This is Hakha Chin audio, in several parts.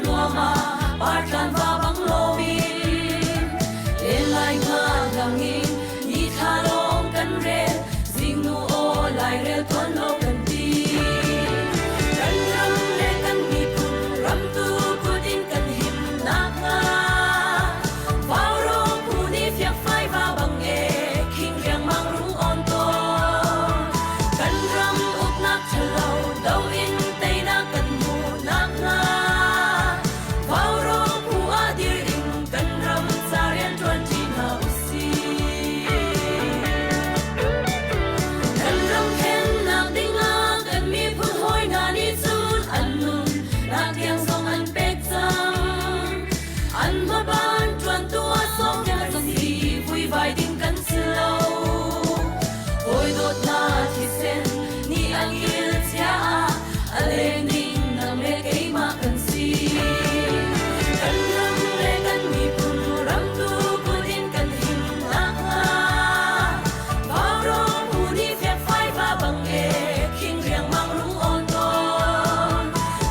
nuam ah partlan va bang lomin len lai nga dang in ni thla lawng kan rel zingnu aw lairel tuan lo kan ti kan ram le kan miphun ramtu kut in kan him nak hnga Vaurawng phu nih fiakfai va bang e khing riangmang rung on tawn. Kan ram uknak ṭhalo do in teinak kan hmuh nakhnga Vaurawng phu ah dir in kan ram ca rian ṭuan ṭi hna usih. Kan ram thlennak dingah kan miphun hawi hna nih cun an nun nak tiang zong an pek cang. An hmaban ṭuantu ah sawmnak si vuivai ding kan si lo. Hawi dawtnak thisen nih a kil cia ah a leng ding nang le keimah kan si. Kan ram le kan miphun ramtu kut in kan him nakhnga Vaurawng phu nih fekfai va bang e khing riangmang rung awn tawn.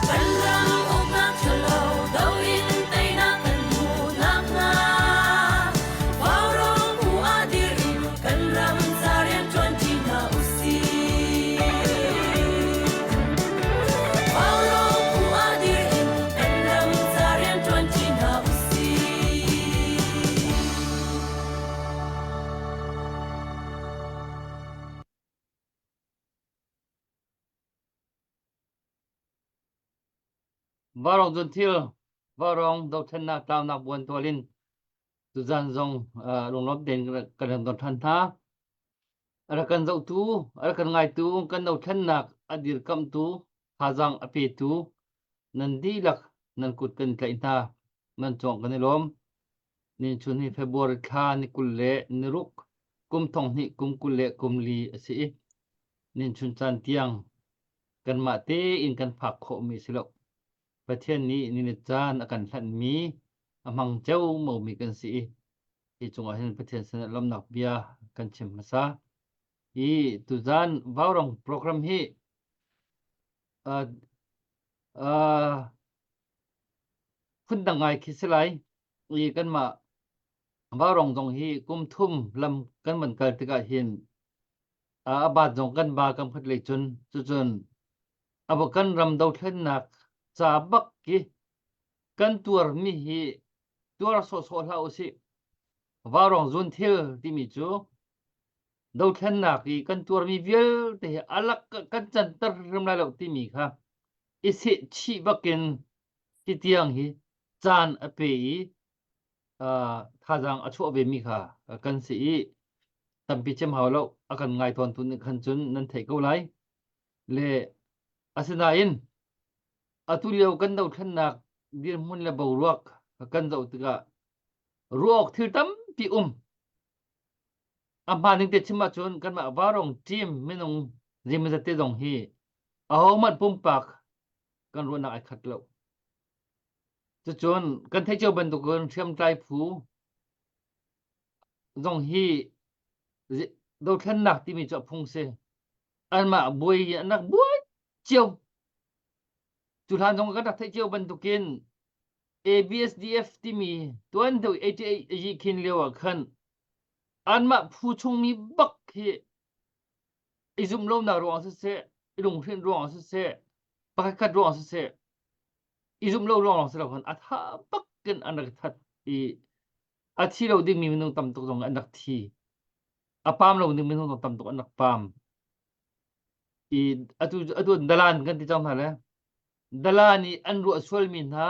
Kan ram uknak ṭhalo do in teinak kan hmuh nakhnga Vaurawng phu ah dir in kan ram ca rian ṭuanṭi hna usih. Vaurawng phu ah dir in kan ram ca rian ṭuanṭi hna usih. Vaurawng cun thil vaurawng dothlennak tlaunak buan tual in tuzan zong lunglawm tein kan rak don ṭhan hna. A rak kan zohtu, a rak kan ngaitu, kan dothlennak a dirkamhtu, thazaang a petu nan dihlak nan kut kan tlaih hna. Nan cawng kan i lawm. Nichun hi February thla ni 20 le ni ruk kum thong hnih kum 20 le kum li a si i ninchun caan tiang kanmah tein kan phak khawhmi a si lo. Pathian nih ni le caan a kan hlanhmi a hmang ceomomi kan si i hi cungah hin Pathian sinah lawmhnak bia kan chim hmasa. Hi tuzan Vaurawng program hi uh, uh, phundang ngai khi si lai. I kanmah Vaurawng zong hi kum thum lam kan van kal tikah hin a bat zong kan ba kan phut lei cun cucun a kan ram dothlennak ca bak ki kan tuarmi hi tuar sawhsawh hlah usih. Vaurawng zun thil timi cu dothlennak i kan tuarmi vialte hi alak kan canter hrim lai lo timi kha i seh chih bakin hi tiang hi caan a pe i thazaang a chuah ve mi kha kan si i tampi chim hau lo a kan ngai tawn tu nih khan cun nan theih ko lai le asinain atu lio kan dothlennak dirhmun le boruak kan zoh tikah ruak thil tampi um a hmaan ning te chim ahcun kanmah Varong team minung zeimawzat te zong hi ahohmanh pumpak kan ruahnak ai khat lo. Cucun kan theih cio bantukin hriamtlai phu zong hi dothlennak timi cu a phung si. Anmah buai an rak buai cio. Cu hlan zong kan rak theih cio bantukin ABSDF timi tuan deuh 88 a khin lio ah khan anmah phu chungmi bak hi i zumh lonak ruang siseh, i lunghrinh ruang siseh, pakhat khat ruang siseh, i zumh lo ruang si lo khan a tha bak in an rak that i a thi lo dingmi minung tam tuk zong an rak thi. A pam lo ding minung zong tam tuk an rak pam. I atu atu dalan kan ti cang hna le dalan i an ruah sualmi hna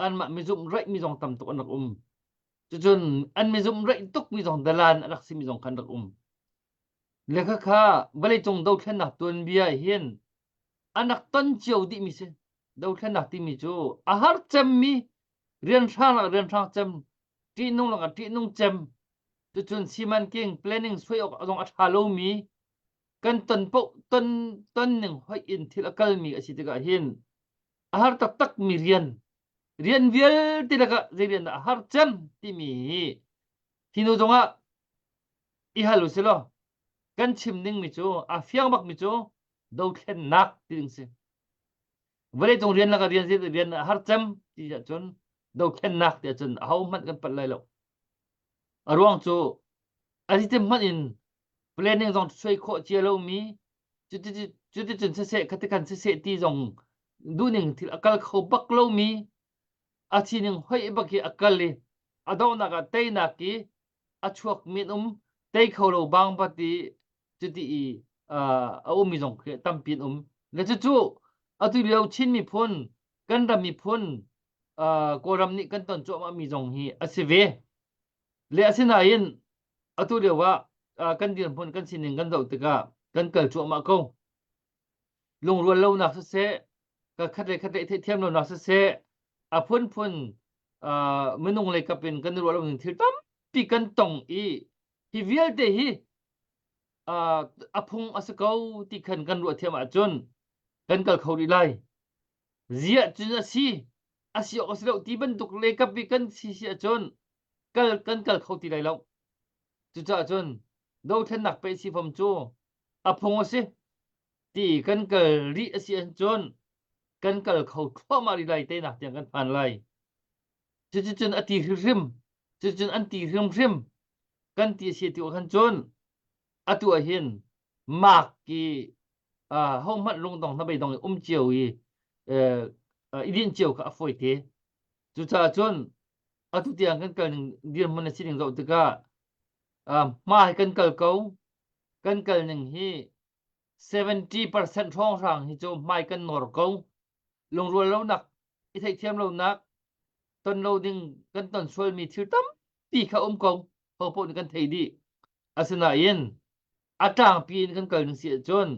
anmah mizumh raihmi zong tam tuk an rak um. Cucun an mizumh raih tukmi zong dalan a rak simi zong khan rak um. Le khakha vawleicung dothlennak tuanbia hin an rak ton cio dihmi si. Dothlennak timi cu a har cemmi rianhrang lak rianhrang cem, ṭihnung lakah ṭihnung cem, cucun simanking planning suai awk zong a ṭha lomi kan ton paoh ton ton ning hoih in thil a kalmi a si tikah hin a har taktakmi rian rian vialte lakah zei rian dah a har cem timi hi hi hnu zongah i hal u si law kan chim dingmi cu a fiang bakmi cu dothlennak ti ding si. Vawleicung rian laka rian rian har cem ti ahcun dothlennak ti ahcun aho hmanh kan palh lai lo. A ruang cu a ti hmanh in planning zong suai khawh cia lomi cuticun siseh khatikan siseh ti zong duhning thil a kal kho bak lomi a sining hoih bak hi a kal i a donghnak ah teinak i a chuak mi an um tei kho lo bang bat i cuti i a ummi zong khi tampi an um le cucu atu lio Chin miphun kan ram miphun Kawlram nih kan ton cuahmah mi zong hi a si ve le asinain atu lio ah kan dirhmun kan sining kan zoh tikah kan kal cuahmah ko lungrual lonak siseh ka khat le khat le theihthiam lonak siseh a phunphun minung lei kap in kan ruah lo ning thil tampi kan tong i hi vialte hi a phung a si ko ti khan kan ruah thiam ahcun kan kal kho rih lai ziah cun a si a si awk a si lo ti bantuk le kap i kan si si ahcun kal kan kal kho ti lai lo cucaah cun dothlennak pe si fom cu a phung a si ti kan kal rih a si ahcun kan kal kho thluahmah rih lai tenak tiang kan phan lai. Cuticun a ti hrimhrim, cuticun an ti hrimhrim kan ti a si ti khan cun atu ah hin mak i hohmanh lungdong hnabeidong i um cio i i dinh cio kha a fawi te. Cucaah cun atu tiang kan kal ning dirhmun a sining zoh tikah hma hi kan kal ko kan kal ning hi 70% hrawnghrang hi cu hmai kan nawr ko. Lungrual lonak, i theihthiam lonak, ton lo ding kan ton sualmi thil tampi kha um ko. Hopoh nih kan thei dih. Asinain a tlangpi in kan kal ning si ahcun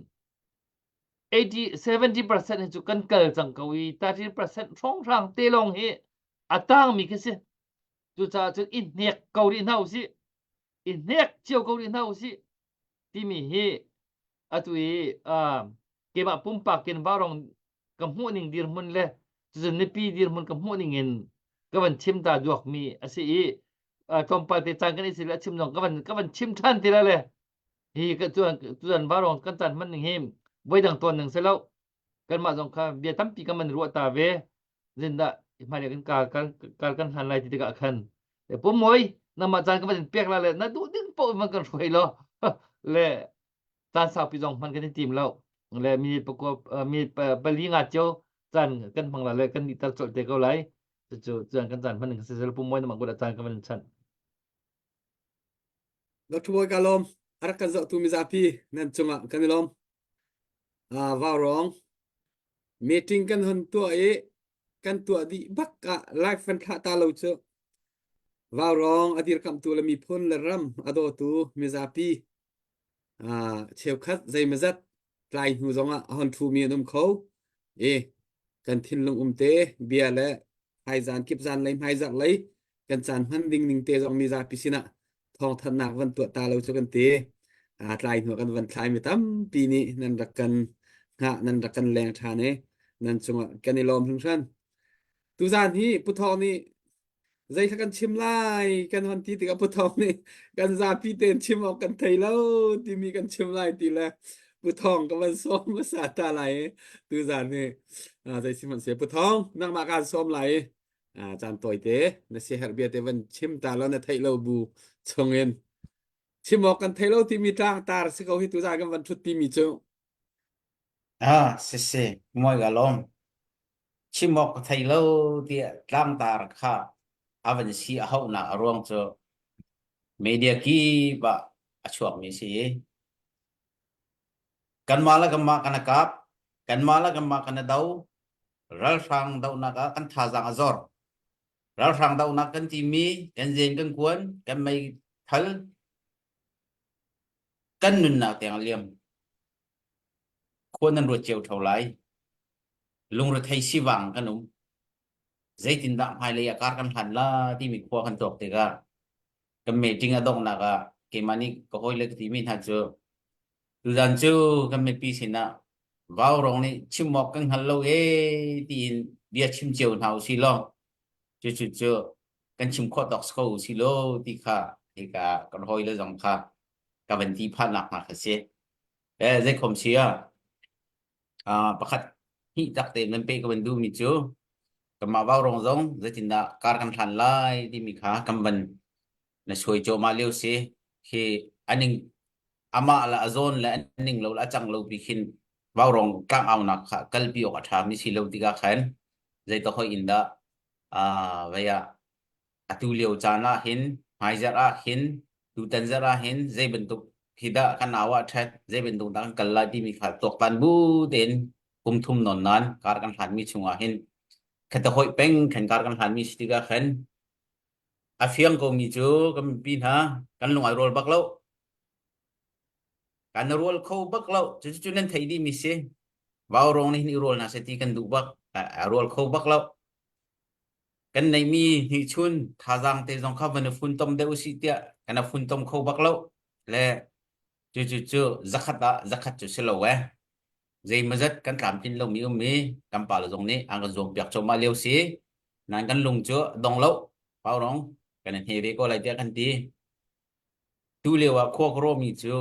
80 70% hi cu kan kal cang ko i 30% hrawnghrang te lawng hi a tangmi khi si. Cucaah cun i hnek ko rih hna usih. I hnek cio ko rih hna usih. Timi hi atu i keimah pumpak in vaurawng ka hmuh ning dirhmun le cun mipi dirhmun ka hmuh ning in ka van chim ta duakmi a si i tlawmpal te caan kan i si le a chim zong ka van ka van chim ṭhan ti la le hi ka tuan tuan vaurawng kan caan hman ning hi voidang tawn ning si lo kanmah zong kha bia tampi kan man ruah ta ve zindah hmailei kan kar kan kar kan hlan lai ti tikah khan pumoi nangmah caan ka van in pek la le na duh ding paoh man kan hruai lo le caan saupi zong hman kan i tim lo le minute pakua minute pali nga cio caan kan hmang la le kan nih tar colh te ko lai cucu caan kan caan hman ning si pumoi namah kut caan ka van in chanh Dr. Bawi ka lawm. A rak kan zohtu mizapi nan cungah kan i lawm. Uh, vaurawng meeting kan hon tuah i kan tuah dih bak ah live van thlah ta lo cu vaurawng a dirkamhtu le miphun le ram a dawtu mizapi uh, cheukhat zeimazat tlai hnu zongah a hon ṭhumi an um kho i kan thinlung um te bia le hmaizan kipzan lei hmaizarh lei kan caan hman ding ning te zong mizapi sinah thawngthanhnak van tuah ta lo cu kan ti. Aa tlai hnu kan van thlai mi tampi nih nan rak kan hngah nan rak kan leng ṭhan i nan cungah kan i lawm hringhran. Tuzaan hi Pu Thawng nih zei kha kan chim lai kan hon ti tikah Pu Thawng nih kan zapi tein chim awk kan thei lo timi kan chim lai ti le Pu Thawng ka van sawm hmasa ta lai i tuzaan hi zei sihmanhseh Pu Thawng nangmah kaan sawm lai i caan tawite na siaherh bia te van chim ta lo na theih lo bu chungin chim awk kan thei lo timi tlangtar si ko hi tuzaan kan van thut timi cu Ah, si si, moi ka lawm. Chim awk ka thei lo tiah tlangtar kha a van si a hauhnak a ruang cu media kip ah a chuakmi si i kanmah le kanmah kan i kap, kanmah le kanmah kan i do, ralhrang dohnak ah kan thazaang a zor. Ralhrang dohnak kan timi kan zen kan kuan, kan meithal, kan nunnak tiang a liam. Khua nan ruat cio ṭheo lai. Lungrethei sivang kan um. Zeitindah hmailei ah kar kan hlan la timi khua kan tuak tikah kan meeting a donghnak ah keimah nih ka hawile ka timi hna cu tuzan cu kan mipi sinah vaurawng nih chim awk kan hngal lo ee tiin bia chim cio hna usih law cucu cu kan chim khawh tawk si ko usih law ti kha hika kan hawile zong kha ka van ti phannak hna kha si. Eh zeikhom si ah pakhat. Hi tak te nan pe ka van duhmi cu kanmah Vaurawng zong zeitindah kar kan hlan lai timi kha kan van na suai cuahmah lio si. Khi aning amah le a zawn le a ning lo le a cang lo pi khin Vaurawng tlangaunak kha kalpi awk a ṭhami si lo tikah khan zeita hoi in dah aa vei ah atu lio caan ah hin hmaizarh ah hin tutan zarh ah hin zei bantuk hi dah kan au ah ṭhat zei bantuk dah kan kal lai timi kha tuaktan bu tein kum thum nawn nan kar kan hlanmi chungah hin khata hoih peng khan kar kan hlanmi si tikah khan a fiang komi cu kan mipi hna kan lung ai rual bak lo kan rual kho bak lo cu cu nan thei dih mi si vau rong nih hin i rual hna seh ti kan duh bak a rual kho bak lo kan neihmi hnihchun thazaang te zong kha van i funtom deuh usih tiah kan i funtom kho bak lo le cu cu cu zakhat ah zakhat cu si lo eh zeimazat kan tlamtlin lomi um i kan pale zong nih an kan zuampiak cuahmah lio si nain kan lung cu dong lo paurong kan i hne ve ko lai tiah kan ti Tu lio ah khua ka rawhmi cu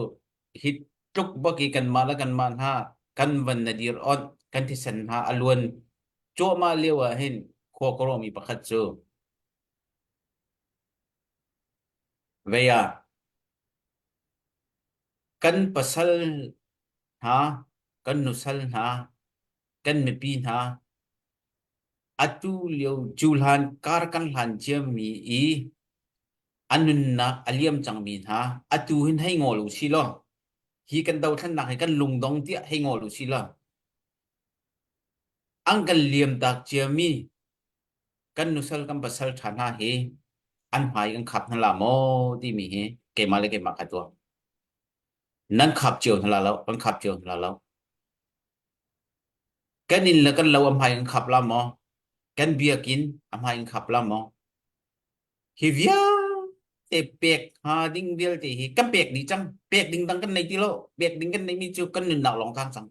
hi tluk bak i kanmah le kanmah hna kan van na dir onh kan thisen hna a luan cuahmah lio ah hin khua ka rawhmi pakhat cu vei ah kan pasal hna, kan nusal hna, kan mipi hna atu lio cuhlan kar kan hlan ciami i a nunnak a liam cangmi hna atu hin hei ngol u si law hi kan dothlennak hi kan lungdong tiah hei ngol u si law an kan liamtak ciami kan nusal kan pasal ṭha hna hi an hmai kan khap hna la maw timi hi keimah le keimah ka tuah nan khap cio hna la lo kan khap cio hna la lo kan inn le kan lo a hmai kan khap la maw kan biakinn a hmai kan khap la maw Hi vialte pek hnga ding vialte hi kan pek dih cang. Pek ding dang kan nei ti lo. Pek ding kan neihmi cu kan nunnak lawng tang cang.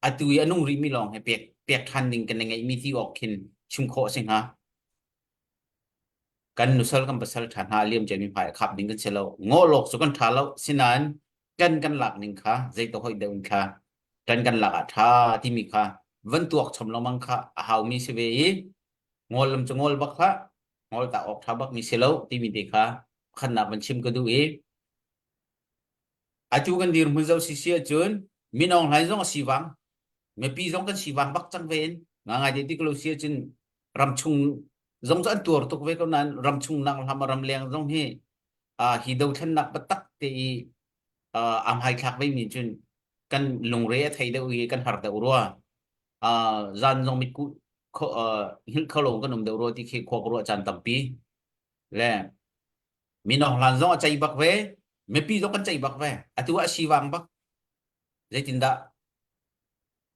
Atu i a nung rihmi lawng he pek pek ṭhan ding kan ngeihmi ti awk khin chim khawh a si hnga. Kan nusal kan pasal ṭha hna a liam ciami hmai a khap ding kan si lo. Ngawhlawk cu kan ṭha lo. Sinain kan kan lak ning kha zei to hoi deuh in kha kan kan lak ah ṭha timi kha van tuak chom lengmang kha a haumi si ve i ngol lam cu ngol bak hlah ngol ta awk ṭha bak mi si lo timi te kha khannak van chim ka duh i atu kan dirhmun zoh si si ahcun minawng hlain zong a sivang mipi zong kan sivang bak cang ve in ngangai te ti ko lo si ahcun ramchung zong cu an tuar tuk ve ko nain ramchung nak hlam ramleng zong hi hi dothlennak biatak te i aa hmaithlak ve mi cun kan lungre a thei deuh i kan har deuh rua zan zong mitkuh hngilh kho lo kan um deuh rua ti khi khua ka ruah caan tampi le mino hlan zong a cei bak ve mipi zong kan cei bak ve atu ah siwang bak zeitindah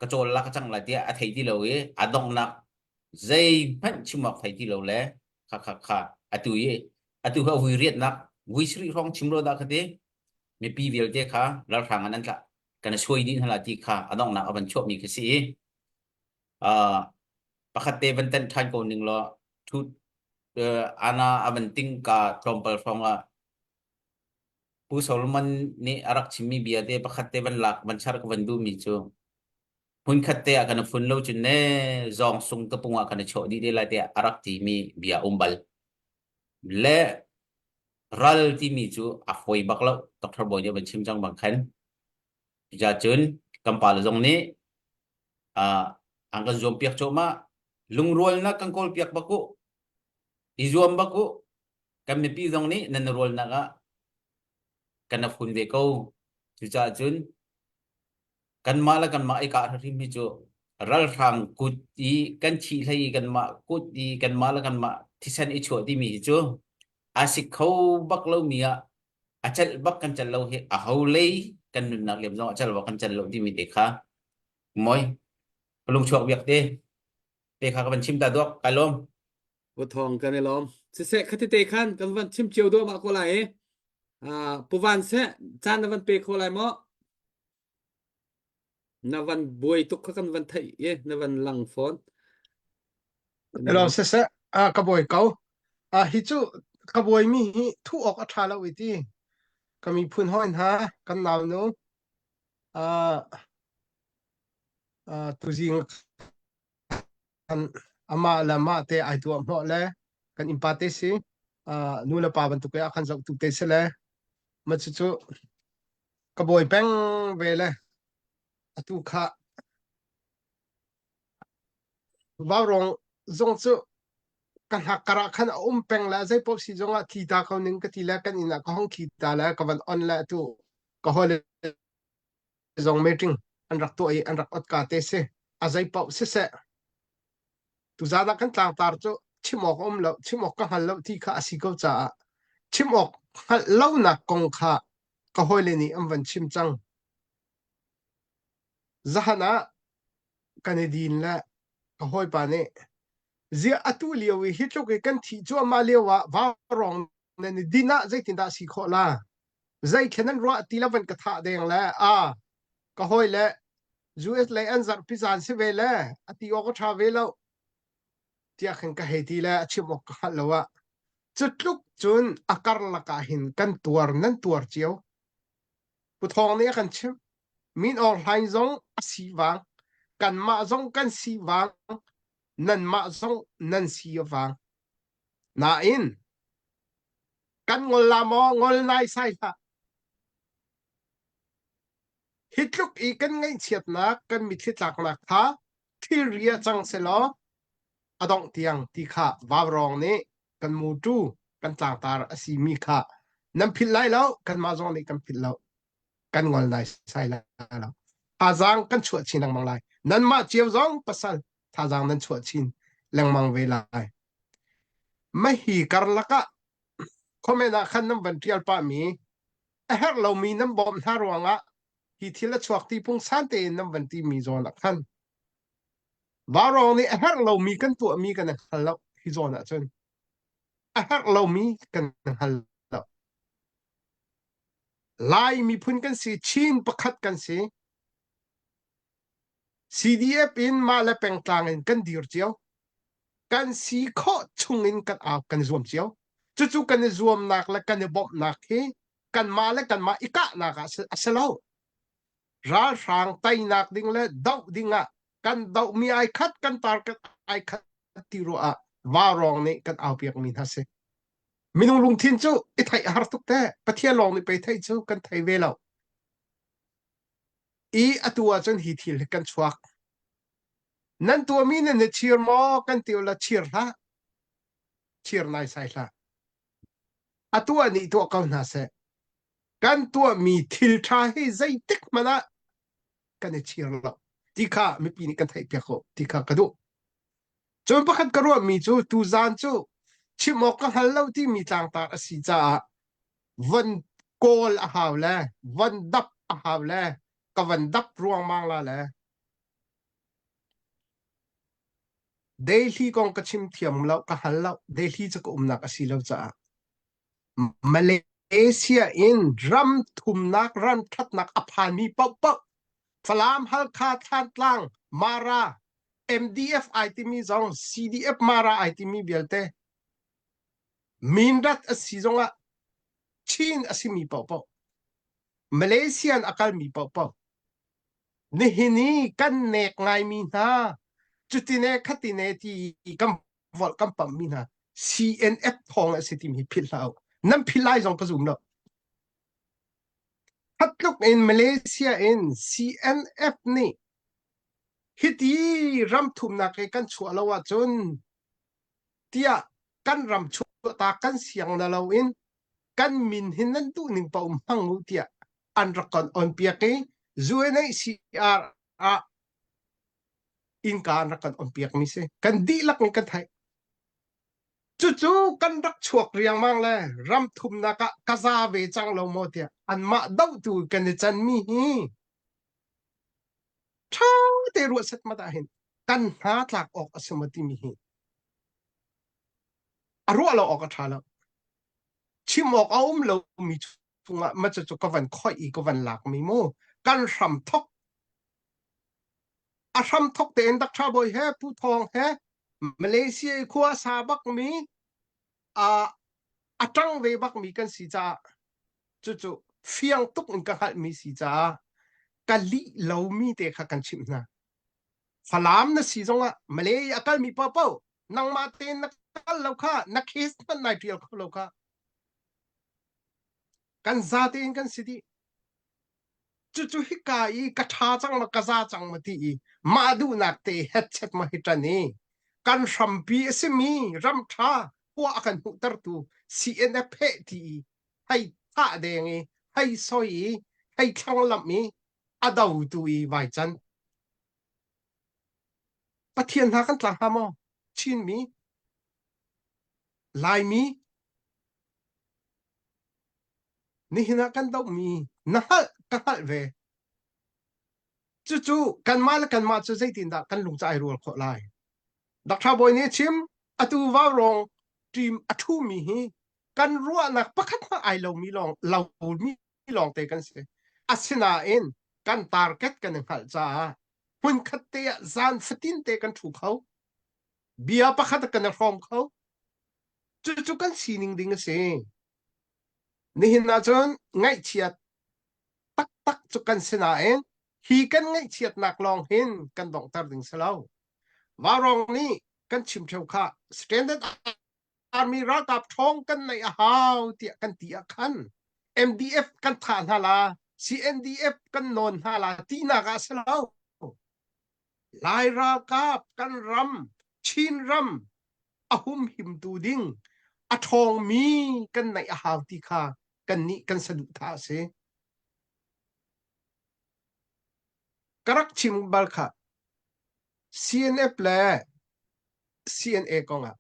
ka cawl la ka cang lai tiah a thei ti lo i a donghnak zeihmanh chim awk thei ti lo le kha kha kha atu i atu ha vui riatnak vui sri hrawng chim ro dah ka ti mipi vialte kha ralhrang an an tla kan suai dih hna la ti kha a donghnak a van chuahmi khi si i uh, pakhat te van tenh ṭhan ko ning law thu uh, ana a van ting ka tlawmpal hrawng ah Pu Solomon nih a rak chimmi bia te pakhat te van lak van char ka van duhmi cu hmunkhat te ah kan i fun lo cun ne zawng sung tapung ah kan i chawh dih te lai tiah a rak timi bia um bal le ral timi cu a fawi bak lo Dr. Bawi nih a van chim cang bang khan cun kan pale zong nih uh, an kan zuam piak cuahmah lungrualnak kan kawl piak bak u i zuam bak u kan mipi zong nih nan rualnak ah kan a fun ve ko cucaah cun kanmah le kanmah i kah hrim hi cu ralhrang kut i kan thih hlei i kanmah kut i kanmah le kanmah thisen i chuah timi hi cu a si kho bak lomi ah a celh bak kan celh lo hi a ho lei kan nunnak liam zong a celh bak kan celh lo timi te kha moi lung chuak biak te te kha ka van chim ta duak kai lawm Pu Thawng kan i lawm. Siseh khati te khan kan van chim cio duahmah ko lai i uh, Pu Van seh caan na van pe kho lai maw? Na van buai tuk kha kan van theih i na van lang fawn. Hello siseh ah ka buai ko. Ah hi cu ka buai mi hi thu awk a tha lo i ti. Ka miphun hawi hna kan nau nu ah. Uh, tuzing khan amah le mah te ai tuah hnawh le kan innpa te si. Uh, nu le pa bantuk ah khan zoh tu te si le ma cu cu ka bawi peng ve le atu kha Vaurawng zong cu ka hnak karah khan a um peng le zei paoh si zongah tli ta ko ning ka ti le kan inn ah ka hong tli ta le ka van on le atu ka hawile zong meeting an rak tuah i an rak ot ka te si. A zei paoh siseh tuzaan ah kan tlangtar cu chim awk a um lo chim awk ka hngal lo ti kha a si ko caah chim awk hngalh lonak kong kha ka hawile nih an van chim cang. Zahan ah kan i din le ka hawipa nih ziah atu lio i hi tluk i kan thih cuahmah lio ah vaurawng nan i din ah zeitindah si khawh la zei thlen nan ruah ti lo van ka thah deng le a ka hawi le US lei an zarhpi zan si ve le a ti awk a ṭha ve lo tiah khin ka hei ti le a chim awk ka hngalh lo ah cu tluk cun a karlak ah hin kan tuar nan tuar cio Pu Thawng nih a kan chimh. Min Aung Hlaing zong a si vang, kanmah zong kan si vang, nanmah zong nan si vang. Nain, kan ngol la maw ngol nai sai hlah. Hi tluk i kan ngaihchiatnak, kan mitthli tlaknak kha thilri ah cang selaw a dongh tiang ti kha vaurawng nih kan mutu kan tlangtar a si mi kha nan philh lai lo kanmah zong nih kan philh lo kan ngol nai sai lai lo thazaang kan chuah chin lengmang lai nanmah cio zong pasal thazaang nan chuah chin lengmang ve lai mahi karlak ah comment ah khan nan van tial pah mi a herh lomi nan bawmh hna ruangah hi thil a chuak ti pungsan tein nan van ti mi zawn ah khan Vaurawng nih a herh lomi kan tuahmi kan i hngal lo hi zawn ahcun. A herh lomi kan hngal lo. Lai miphun kan si, Chin pakhat kan si. CDF in mah le pengtlang in kan dir cio. Kan si khawh chung in kan au kan zuam cio. Cucu kan i zuamnak le kan i bawmhnak hi kanmah le kanmah i kahnak ah a si lo. Ralhrang teinak ding le doh ding ah kan dohmi ai khat kan target ai khat ti ruah ah vaurawng nih kan aupiakmi hna si. Minung lungthin cu i theih a har tuk te. Pathian lawng nih pei theih cu kan thei ve lo. I atu ahcun hi thil hi kan chuak. Nan tuahmi nan i chir maw kan ti la chir hlah. Chir nai sai hlah. A tuah nih tuah ko hna seh. Kan tuahmi thil ṭha hi zeitik hmanh ah kan i chir lo ti kha mipi nih kan theihpiak ko ti kha ka duh. Cun pakhat ka ruahmi cu tuzaan cu chim awk ka hngal lo timi tlangtar a si caah von kawl a hau le von dap a hau le ka von dap ruangmang la le Delhi kong ka chim thiam lo ka hal lo Delhi cu ka umnak a si lo caah Malaysia in ram thumnak ram thatnak a phanmi paohpaoh Falam, Halkha, Thantlang, Mara, MDF ai timi zong CDF Mara ai timi vialte Mindat a si zongah Chin a simi paohpaoh Malaysian a kalmi paohpaoh nihin i kan nek ngaimi hna cutine khatine ti kan volh kan pammi hna CNF thawng a si timi hi philh hlah u. Nan philh lai zong ka zum lo. Khatluk in Malaysia in CNF nih hiti ram thumnak he kan chuah lo ahcun tiah kan ram chuahta kan siang na lo in kan min hin nan duh ning paoh hmang u tiah an rak kan on piak i UNHCR ah innka an rak kan onpiakmi si. Kan dihlak in kan theih. Cucu kan rak chuak riangmang le ram thumnak ah ka za ve cang lo maw tiah anmah dohtu kan i canmi hi ṭha te ruah setmat ah hin kan hna tlak awk a si maw timi hi a ruah lo awk a ṭha lo. Chim awk a um lomi chungah ma cucu ka van khoih i ka van lakmi mu kan hram thok A hramthok tein Dr. Bawi he Pu Thawng he Malaysia i khua a sa bakmi uh, a ṭang ve bakmi kan si caah cucu fiang tuk in ka hngalhmi si caah ka lih lomi te kha kan chimh hna. Falam na si zongah Malay a kalmi paohpaoh nangmah tein na kal lo kha na case hmanh nai ṭial kho lo kha. Kan za tein kan si dih. Cucu hika i ka ṭha cang ma ka za cang ma ti i mah duhnak te hetchet ma hi ṭan i kan hrampi a simi ram ṭha khua a kan hmuhtertu CNF heh ti i hei thah deng i hei soi i hei thlanglamh i a dotu i vai can. Pathian hna kan tlang hnga maw? Chinmi, Laimi, nihin ah kan dohmi na hngalh ka hngalh ve. Cucu kanmah le kanmah cu zeitindah kan lung cu ai rual khawh lai? Dr. Bawi nih a chim, atu vaurawng team a ṭhumi hi kan ruahnak pakhat hmanh ai lomi lawng lomi lawngte kan si. Asinain kan target kan i hngalh caah hmunkhat te ah zan fatin te kan ṭhu kho. Bia pakhat kan i hrawm kho. Cucu kan sining ding a si. Nihin ahcun ngaihchiat taktak cu kan si nain hi kan ngaihchiatnak lawng hin kan donghter ding si lo. Vaurawng nih kan chim ṭheo kha Standard Army ralkap ṭhawng kan neih a hau tiah kan ti ah khan MDF kan thah hna la, CNDF kan nawn hna la tinak ah a si lo. Lai ralkap kan ram, Chin ram a humhimtu ding a ṭhawngmi kan neih a hau ti kha kannih kan saduhthah a si. Ka rak chim bal kha CNF le CNA kongah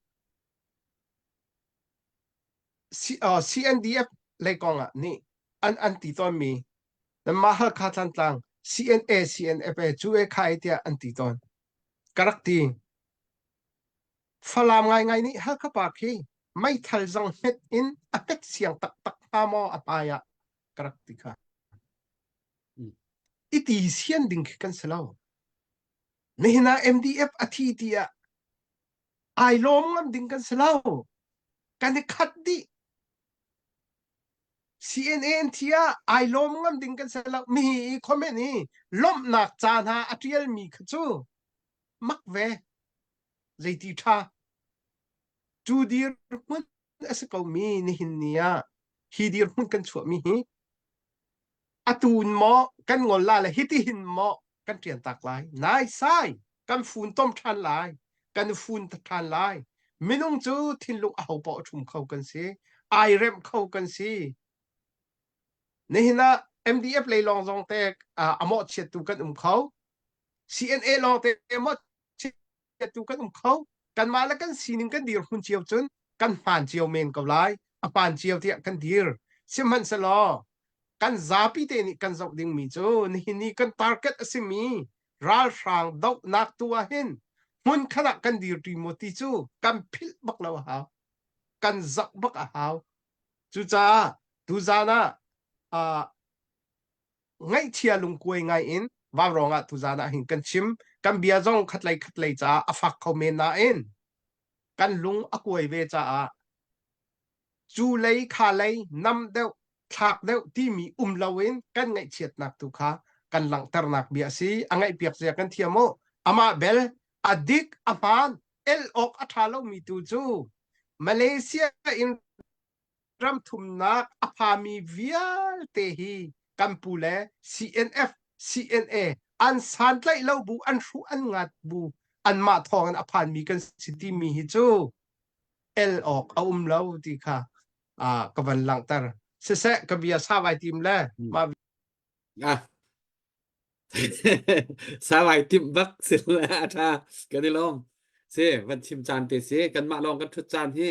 C, uh, CNDF lei kongah nih an an ti tawnmi nanmah Halkha Tlantlang CNA CNFA cu e kha e tiah an ti tawn. Ka rak ti. Falam ngaingai nih Halkha pa khi meithal zang hmet in a hmet siang taktak hnga maw a hmai ah ka rak ti kha. I ti sian ding khi kan si lo. Nihin ah MDF a thi ti ah ai lawm ngam ding kan si lo. Kan i khat dih. CNA an thi ah ai lawm ngam ding kan si lo. Mi i comment i lawmhnak ca hna a ṭialmi kha cu mak ve. Zeiti ṭha. Cu dirhmun a si komi nihin ni ah hi dirhmun kan chuahmi hi atu in maw kan ngol la le hitihin maw kan ṭian tak lai naisai kan funtom ṭhan lai kan fun ṭhan lai minung cu thinlung aho paoh a ṭhum kho kan si ai remh kho kan si nihin ah MDF lei lawng zong te a mawhchiattu kan um kho CNA lawng te mawhchiattu kan um kho kanmah le kan sining kan dirhmun cio cun kan hmaan cio men ko lai a hmaan cio tiah kan dir sihmanhsehlaw kan zapi te nih kan zoh dingmi cu nihin ni kan target a simi ralhrang dohnak tu ah hin hmun khat ah kan dirṭi maw ti cu kan philh bak lo a hau kan zoh bak a hau cucaah tuzan ah uh, ngaihchia lungkuai ngai in vaurawng ah tuzan ah hin kan chim kan bia zong khatlei khatlei caah a fak kho men nain kan lung a kuai ve caah cu lei kha lei nam deuh thlak deuh timi um loin kan ngaihchiatnak tu kha kan langhternak bia a si a ngaihpiak zia kan thiam u amah bel a dik a hmaan el awk a ṭha lomi tu cu Malaysia in ram thumnak a phami vialte hi kan pu le CNF CNA an santlaih lo bu an hruh an ngat bu anmah thawng in a phanmi kan si timi hi cu el awk a um lo ti kha ka van langhter siseh ka bia sa vai tim le ma ah sa vai tim bak si le a tha kan i lawm si van chim caan te si kanmah lawng kan thut caan hi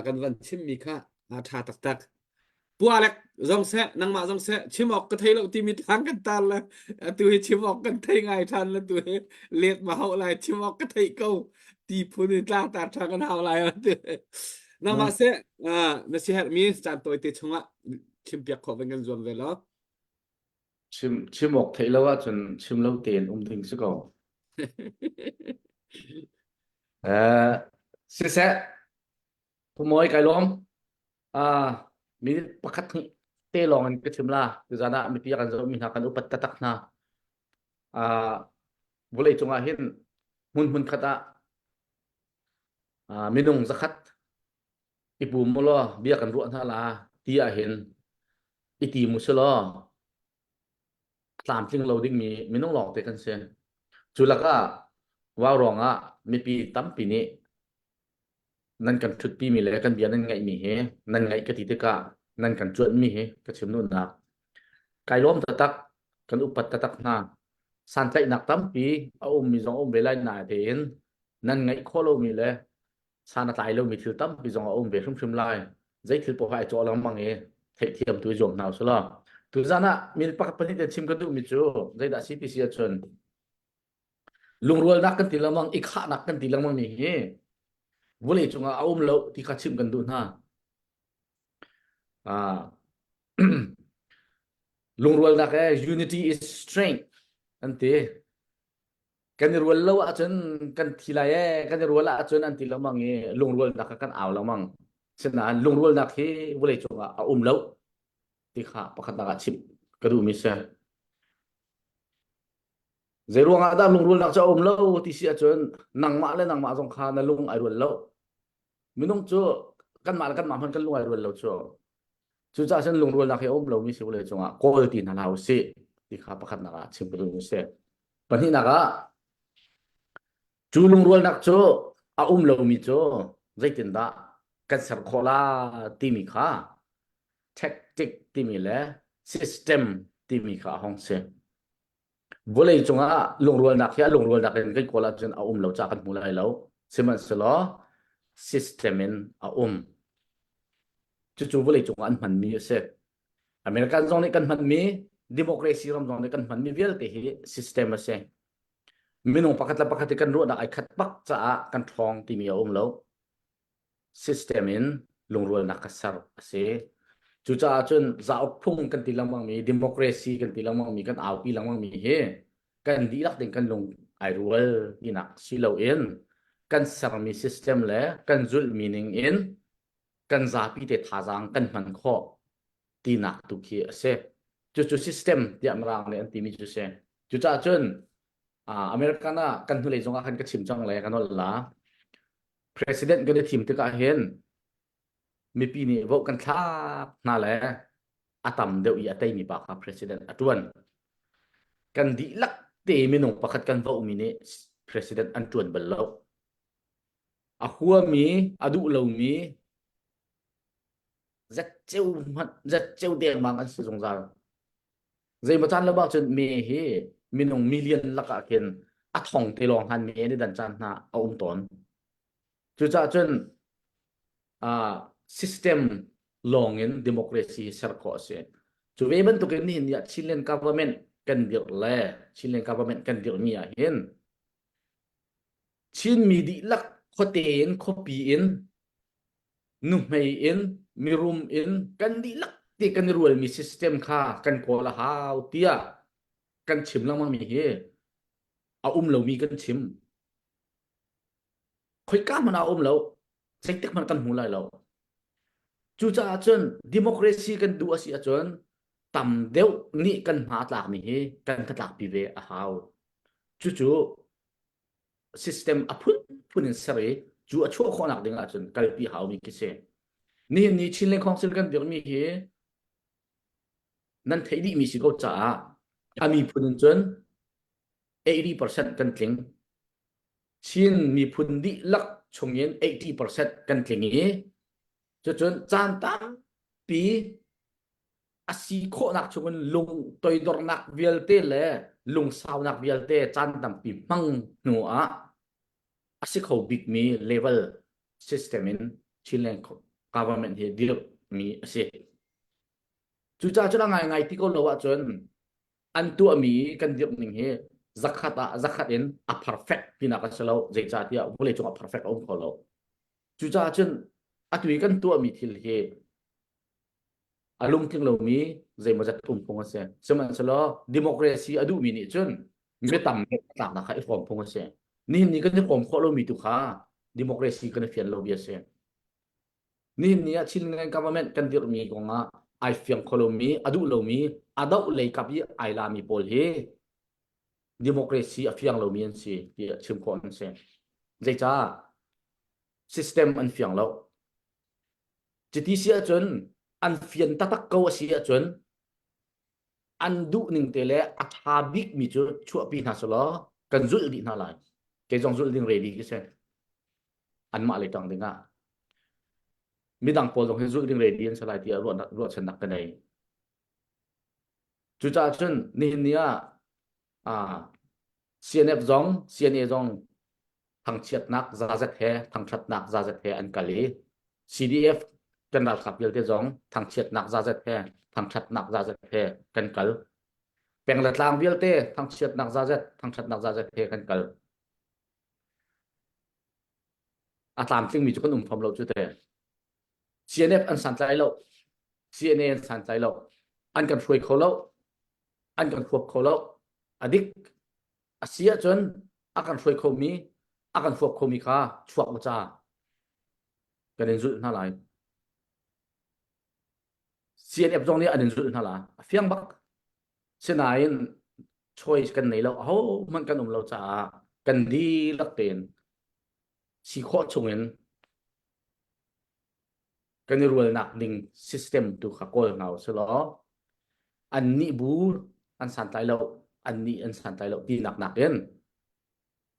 kan van chimmi kha a ṭha taktak. Pualek zong seh, nangmah zong seh, chim awk ka thei lo timi tlang kan tar le atu hi chim awk kan thei ngai ṭhan le tu hi let ma hau lai chim awk ka theih ko ti phun in tla tar ṭha kan hau lai ti. Nangmah seh, na si herhmi caan tawi te chungah chim piak khawh van kan zuam ve lo. Chim chim awk theih lo ahcun chim lo tein um ding si ko. Eh, siseh, Thumawi kai lawm. Ah, minute pakhat hnih te lawng in ka chim la. Tuzan ah mipi kan zohmi hna kan upat taktak hna. Ah, Vawlei cungah hin hmun hmun khat ah minung zakhat i pum ulaw bia kan ruah hna la ti ah hin i ti mu selaw tlamtling lo dingmi minung lawng te kan si. Cu lakah vau ruangah mipi tampi nih nan kan ṭhutpi mi le kan bia nan ngaihmi hi nan ngaih ka ti tikah nan kan cuanhmi hi ka chim duhnak. Kai lawm taktak, kan upat taktak hna. Santlaihnak tampi a ummi zong a um ve lai nain nan ngaih khawh lomi le san a tlai lomi thil tampi zong a um ve hrimhrim lai. Zei thil paoh ai cawh lengmang i theihthiam tu i zuam hna usih law. Tuzan ah min pakhat pahnih te chim ka duhmi cu zeidah si ti si ahcun lungrualnak kan ti lengmang, i khahnak kan ti lengmang mi hi vawlei cungah a um lo ti kha chimh kan duh hna. Ah lungrualnak e unity is strength an ti. Kan i rual lo ahcun kan thi lai e, kan i rual ahcun an ti lengmang i lungrualnak kha kan au lengmang. Sinain lungrualnak hi vawlei cungah a um lo ti kha pakhatnak ah chimh ka duhmi si. Zei ruangah dah lungrualnak cu a um lo ti si ahcun nangmah le nangmah zong kha na lung ai rual lo. Minung cu kanmah le kanmah hmanh kan lung ai rual lo cu. Cucaah cun lungrualnak hi a um lomi si vawlei cungah kawl ti hna hlah usih ti kha pakhatnak ah chim ka duhmi si. Pahnihnak ah cu lungrualnak cu a um lomi cu zeitindah kan ser khawh la timi kha tactic timi le system timi kha a hong si. Vawlei cungah lungrualnak hi a lungrualnak in kan kawl ahcun a um lo caah kan hmu lai lo. Sihmanhsehlaw system in a um. Cucu vawlei cungah an hmanmi a si. American zong nih kan hmanmi, democracy ram zong nih kan hmanmi vialte hi system a si. Minung pakhat le pakhat i kan ruahnak ai khat bak caah kan ṭhawng timi a um lo. System in lungrualnak ka ser a si. Cucaah cun zauk phung kan ti lengmangmi, democracy kan ti lengmangmi, kan aupi lengmangmi hi kan dihlak ding kan lung ai rual tinak si loin kan sermi system le kan zulhmi ning in kan zapi te thazaang kan hman khawh tinak tu khi a si. Cucu system tiah Mirang nih an timi cu si. Cucaah cun American ah kan hnulei zong ah khan ka chim cang le ka nolh la. President kan i thim tikah hin mipi nih vote kan thlak hna le a tam deuh i a teimi pa kha president a ṭuan. Kan dihlak te minung pakhat kan vote mi nih president an ṭuan bal lo. A huami, a duh lomi zatceu hmanh zatceu dengmang an si zungzal. Zeimaw caan lo bak cun me hi minung million lakah khin a thong te lawng han me an i dan caan hna a um tawn. Cucaah cun uh, system lawng in democracy ser khawh a si. Cu ve bantukin nihin ni ah Chinland government kan dirh le Chinland government kan dirhmi ah hin Chinmi dihlak khuate in khuapi in nuhmei in mirum in kan dihlak ti kan i rualmi system kha kan kawl a hau tiah kan chim lengmangmi hi a um lomi kan chim. Khoika hmanh ah a um lo. Zeitik hmanh kan hmu lai lo. Cucaah cun democracy kan duh a si ahcun tam deuh nih kan hna tlakmi hi kan hnatlakpi ve a hau. Cucu system a phunphun in ser i cu a chuah khawhnak ding ahcun kalpi haumi khi si. Nihin ni Chinland Council kan dirhmi hi nan theih dihmi si ko caah a miphun in cun 80% kan tling. Chin miphun dihlak chungin 80% kan tling i cucun caan tampi a si khawhnak chungin lung toidornak vialte le lungsaunak vialte caan tampi hmang hnu ah a si kho bikmi level system in Chinland government hi dirhmi a si. Cucaah cun a ngaingai ti ko lo ahcun an tuahmi kan dirh ning hi zakhat ah zakhat in a perfect tinak a si lo zeicahtiah vawleicung ah perfect a um kho lo. Cucaah cun atu i kan tuahmi thil hi a lungtling lomi zeimawzat um phung a si. Sihmanhsehlaw democracy a duhmi nih cun mi tam tlaknak kha i hrawm phung a si. Nihin ni kan i hrawm khawh lomi tu kha democracy kan i fian lo bia a si. Nihin ni ah Chinland government kan dirhmi kong ah ai fiang kho lomi, a duh lomi, a doh lei kap i ai lami pawl hi Democracy a fiang lomi an si tiah chim khawh an si. Zeicah? System an fiang lo. Cuti si ahcun an fian taktak ko a si ahcun an duh ning te le a ṭha bikmi cu chuahpi hna selaw kan zulh dih hna lai. Kei zong zulh ding ready ka si. Anmah lei ṭang ding ah. Midang pawl zong hi zulh ding ready an si lai tiah ruahchannak ka nei. Cucaah cun nihin ni ah ah CNF zong CNA zong thangchiatnak zazet he thangṭhatnak zazet he an kal i CDF kan ralkap vialte zong thangchiatnak zazet he thangṭhatnak zazet he kan kal. Peng le tlang vialte thangchiatnak zazet thangṭhatnak zazet he kan kal. A tlamtlingmi cu kan um fam lo cu te. CNF an santlai lo. CNA an santlai lo. An kan hruai kho lo. An kan huap kho lo. A dik a si ahcun a kan hruai khomi a kan huap khomi kha chuak u ca kan in zulh hna lai. CNF zong nih an in zulh hna la. A fiang bak. Sinain choice kan nei lo. Aho hmanh kan um lo caah kan dihlak tein si khawh chungin kan i rualnak ding system tu kha kawl hna usih law an nih bu an santlai lo an nih an santlai lo tinak nakin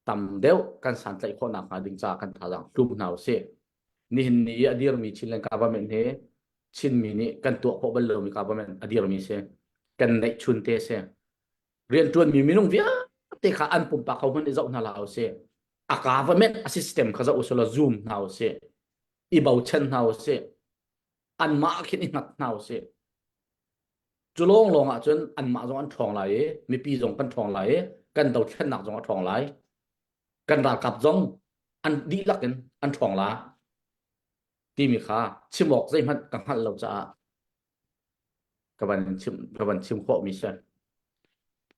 tam deuh kan santlaih khawhnak hnga ding ca kan thazaang hlum hna usih nihin ni i a dirmi Chinland government hi Chinmi nih kan tuah khawh bal lomi government a dirmi si kan neih chun te si rianṭuanmi minung vialte kha an pumpak ho hmanh i zoh hna hlah usih a government a system kha zoh usih law zoom hna usih i bochan hna usih anmah khin i hngat hna usih cu lawng lawng ah cun anmah zong an ṭhawng lai i mipi zong kan ṭhawng lai i kan dothlennak zong a ṭhawng lai kan ralkap zong an dihlak in an ṭhawng la timi kha chim awk zeihmanh ka hngalh lo caah ka van chim ka van chim khawh mi si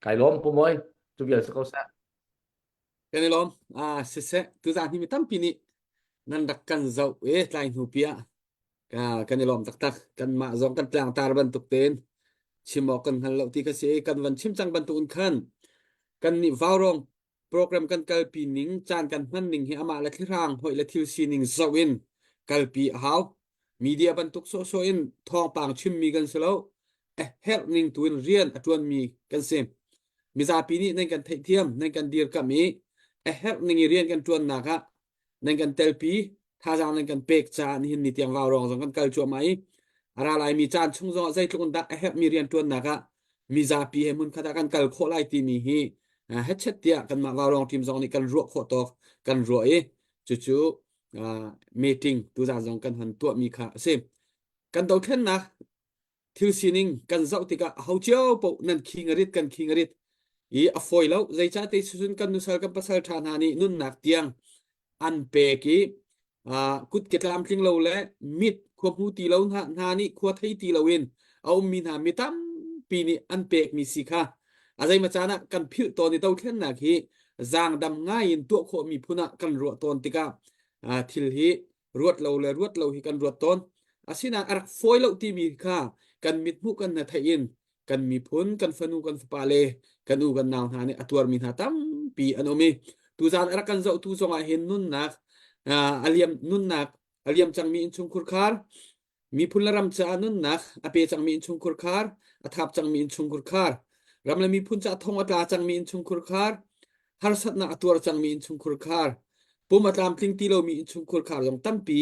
kai lawm pu moi tu vial si ko seh Kan i lawm. Ah, siseh, tuzaan hi mi tampi nih nan rak kan zoh i tlai hnu pi ah ka kan i lawm taktak. Kanmah zong kan tlangtar bantuk tein chim awk kan hngal lo ti kha si. Kan van chim cang bantuk in khan kan nih vaurawng program kan kalpi ning, caan kan hman ning hi amah le thlihrang hoih le thil sining zoh in kalpi a hau. Media bantuk sawhsawh in thawngpang chimmi kan si lo. A herh ning tu in rian a ṭuanmi kan si. Mizapi nih nan kan theihthiam, nan kan dirkamh i a herh ning i rian kan ṭuannak ah nan kan telpi, thazaang nan kan pek caah nihin ni tiang vaurawng zong kan kal cuahmah i a ra laimi caan chung zongah zeitluk in dah a herhmi rian ṭuannak ah mizapi he hmunkhat ah kan kal khawh lai timi hi hetchet tiah kanmah vaurawng team zong nih kan ruah khawh tawk kan ruah i cucu meeting tuzaan zong kan hon tuahmi kha a si. Kan dothlennak thil sining kan zoh tikah aho cio paoh nan khing a rit kan khing a rit i a fawi lo zeicah ti cun kan nusal kan pasal ṭha hna nih nunnak tiang an pek i kut ke tlamtling lo le mit khua hmu ti lo hna, hna nih khua thei ti loin a ummi hna mi tampi nih an pekmi si kha a zeimaw caan ah kan philh tawn i dothlennak hi zaangdam ngai in tuah khawhmi phun ah kan ruah tawn tikah thil hi ruat lo le ruat lo hi kan ruat tawn. Asinain a rak fawi lo timi kha kan mithmuh kan na theih in kan miphun, kan fanu, kan fapa le kan u kan nau hna nih a tuarmi hna tampi an um i tuzaan a rak kan zohtu zongah hin nunnak a liam nunnak a liam cangmi innchungkhur khar miphun le ram caah nunnak a pe cangmi innchungkhur khar a thap cangmi innchungkhur khar ram le miphun caah thong a tla cangmi innchungkhur khar harsatnak a tuar cangmi innchungkhur khar pum a tlamtling ti lomi innchungkhur khar zong tampi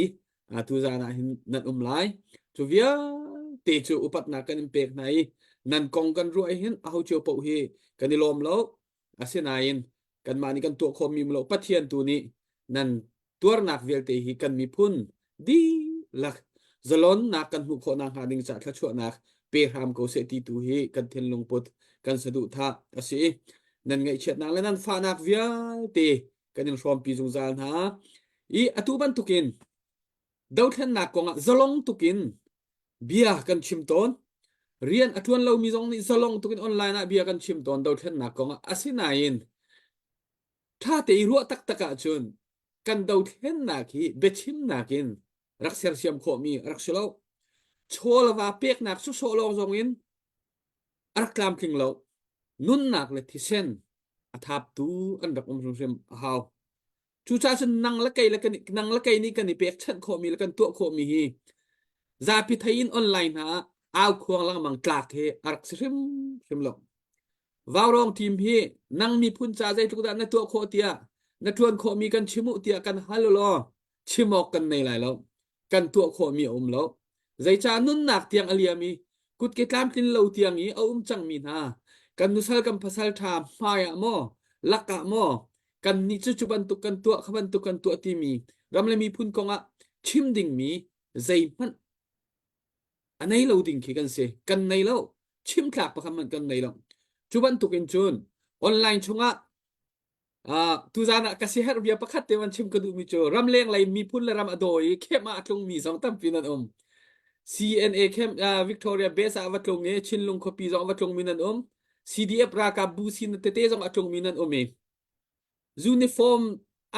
tu zan ah hin nan um lai cu vialte cu upatnak kan in pek hna i nan kong kan ruah hin aho cio paoh hi kan i lawm lo asinain kanmah nih kan tuah khawhmi lo Pathian tu nih nan tuarnak vialte hi kan miphun dihlak zalonnak kan hmuh khawh nakhnga ding caah thluachuahnak pe hram ko seh ti tu hi kan thinlung put kan saduhthah a si. Nan ngaihchiatnak le nan fahnak vialte kan in hrawmpi zungzal hna. I atu bantukin dothlennak kongah zalong tukin bia kan chim tawn. Rian a ṭuan lomi zong nih zalong tukin online ah bia kan chim tawn dothlennak kongah. Asinain ṭha te i ruah taktak ahcun kan dothlennak hi biachimnak in rak sersiam khawhmi a rak si lo. Chaw le va peknak sawsawh lawng zong in a rak tlamtling lo. Nunnak le thisen A thaptu an rak um hrimhrim a hau. Cucaah cun nang le kei le kan nang le kei nih kan i pekchanh khawhmi le kan tuah khawhmi hi zapi thei in online hna ah au khuang lengmang tlak hi a rak si hrimhrim lo. Vaurawng team hi nang miphun ca zeitluk dah na tuah khawh tiah na ṭuan khawhmi kan chim u tiah kan hal u law chim awk kan nei lai lo. Kan tuah khawhmi a um lo. Zeicah nunnak tiang a liam i kutke tlamtlin lo tiang i a um cangmi hna kan nusal kan pasal ṭha hmai ah maw lak ah maw kan nih cu cu bantuk kan tuah kha bantuk kan tuah timi ram le miphun kong ah chim dingmi zeihmanh a nei lo ding khi kan si kan nei lo chim tlak pakhat hmanh kan nei lo cu bantuk in cun online chungah Uh, tuzan ah ka siherh bia pakhat te van chim ka duhmi cu ramleng lei miphun le ram a daw i camp ah a tlungmi zong tampi nan um. CNA camp uh, Victoria base ah va tlung i Chinlung khuapi zong va tlungmi nan um. CDF ralkap bu sin tete zong a tlungmi nan um i uniform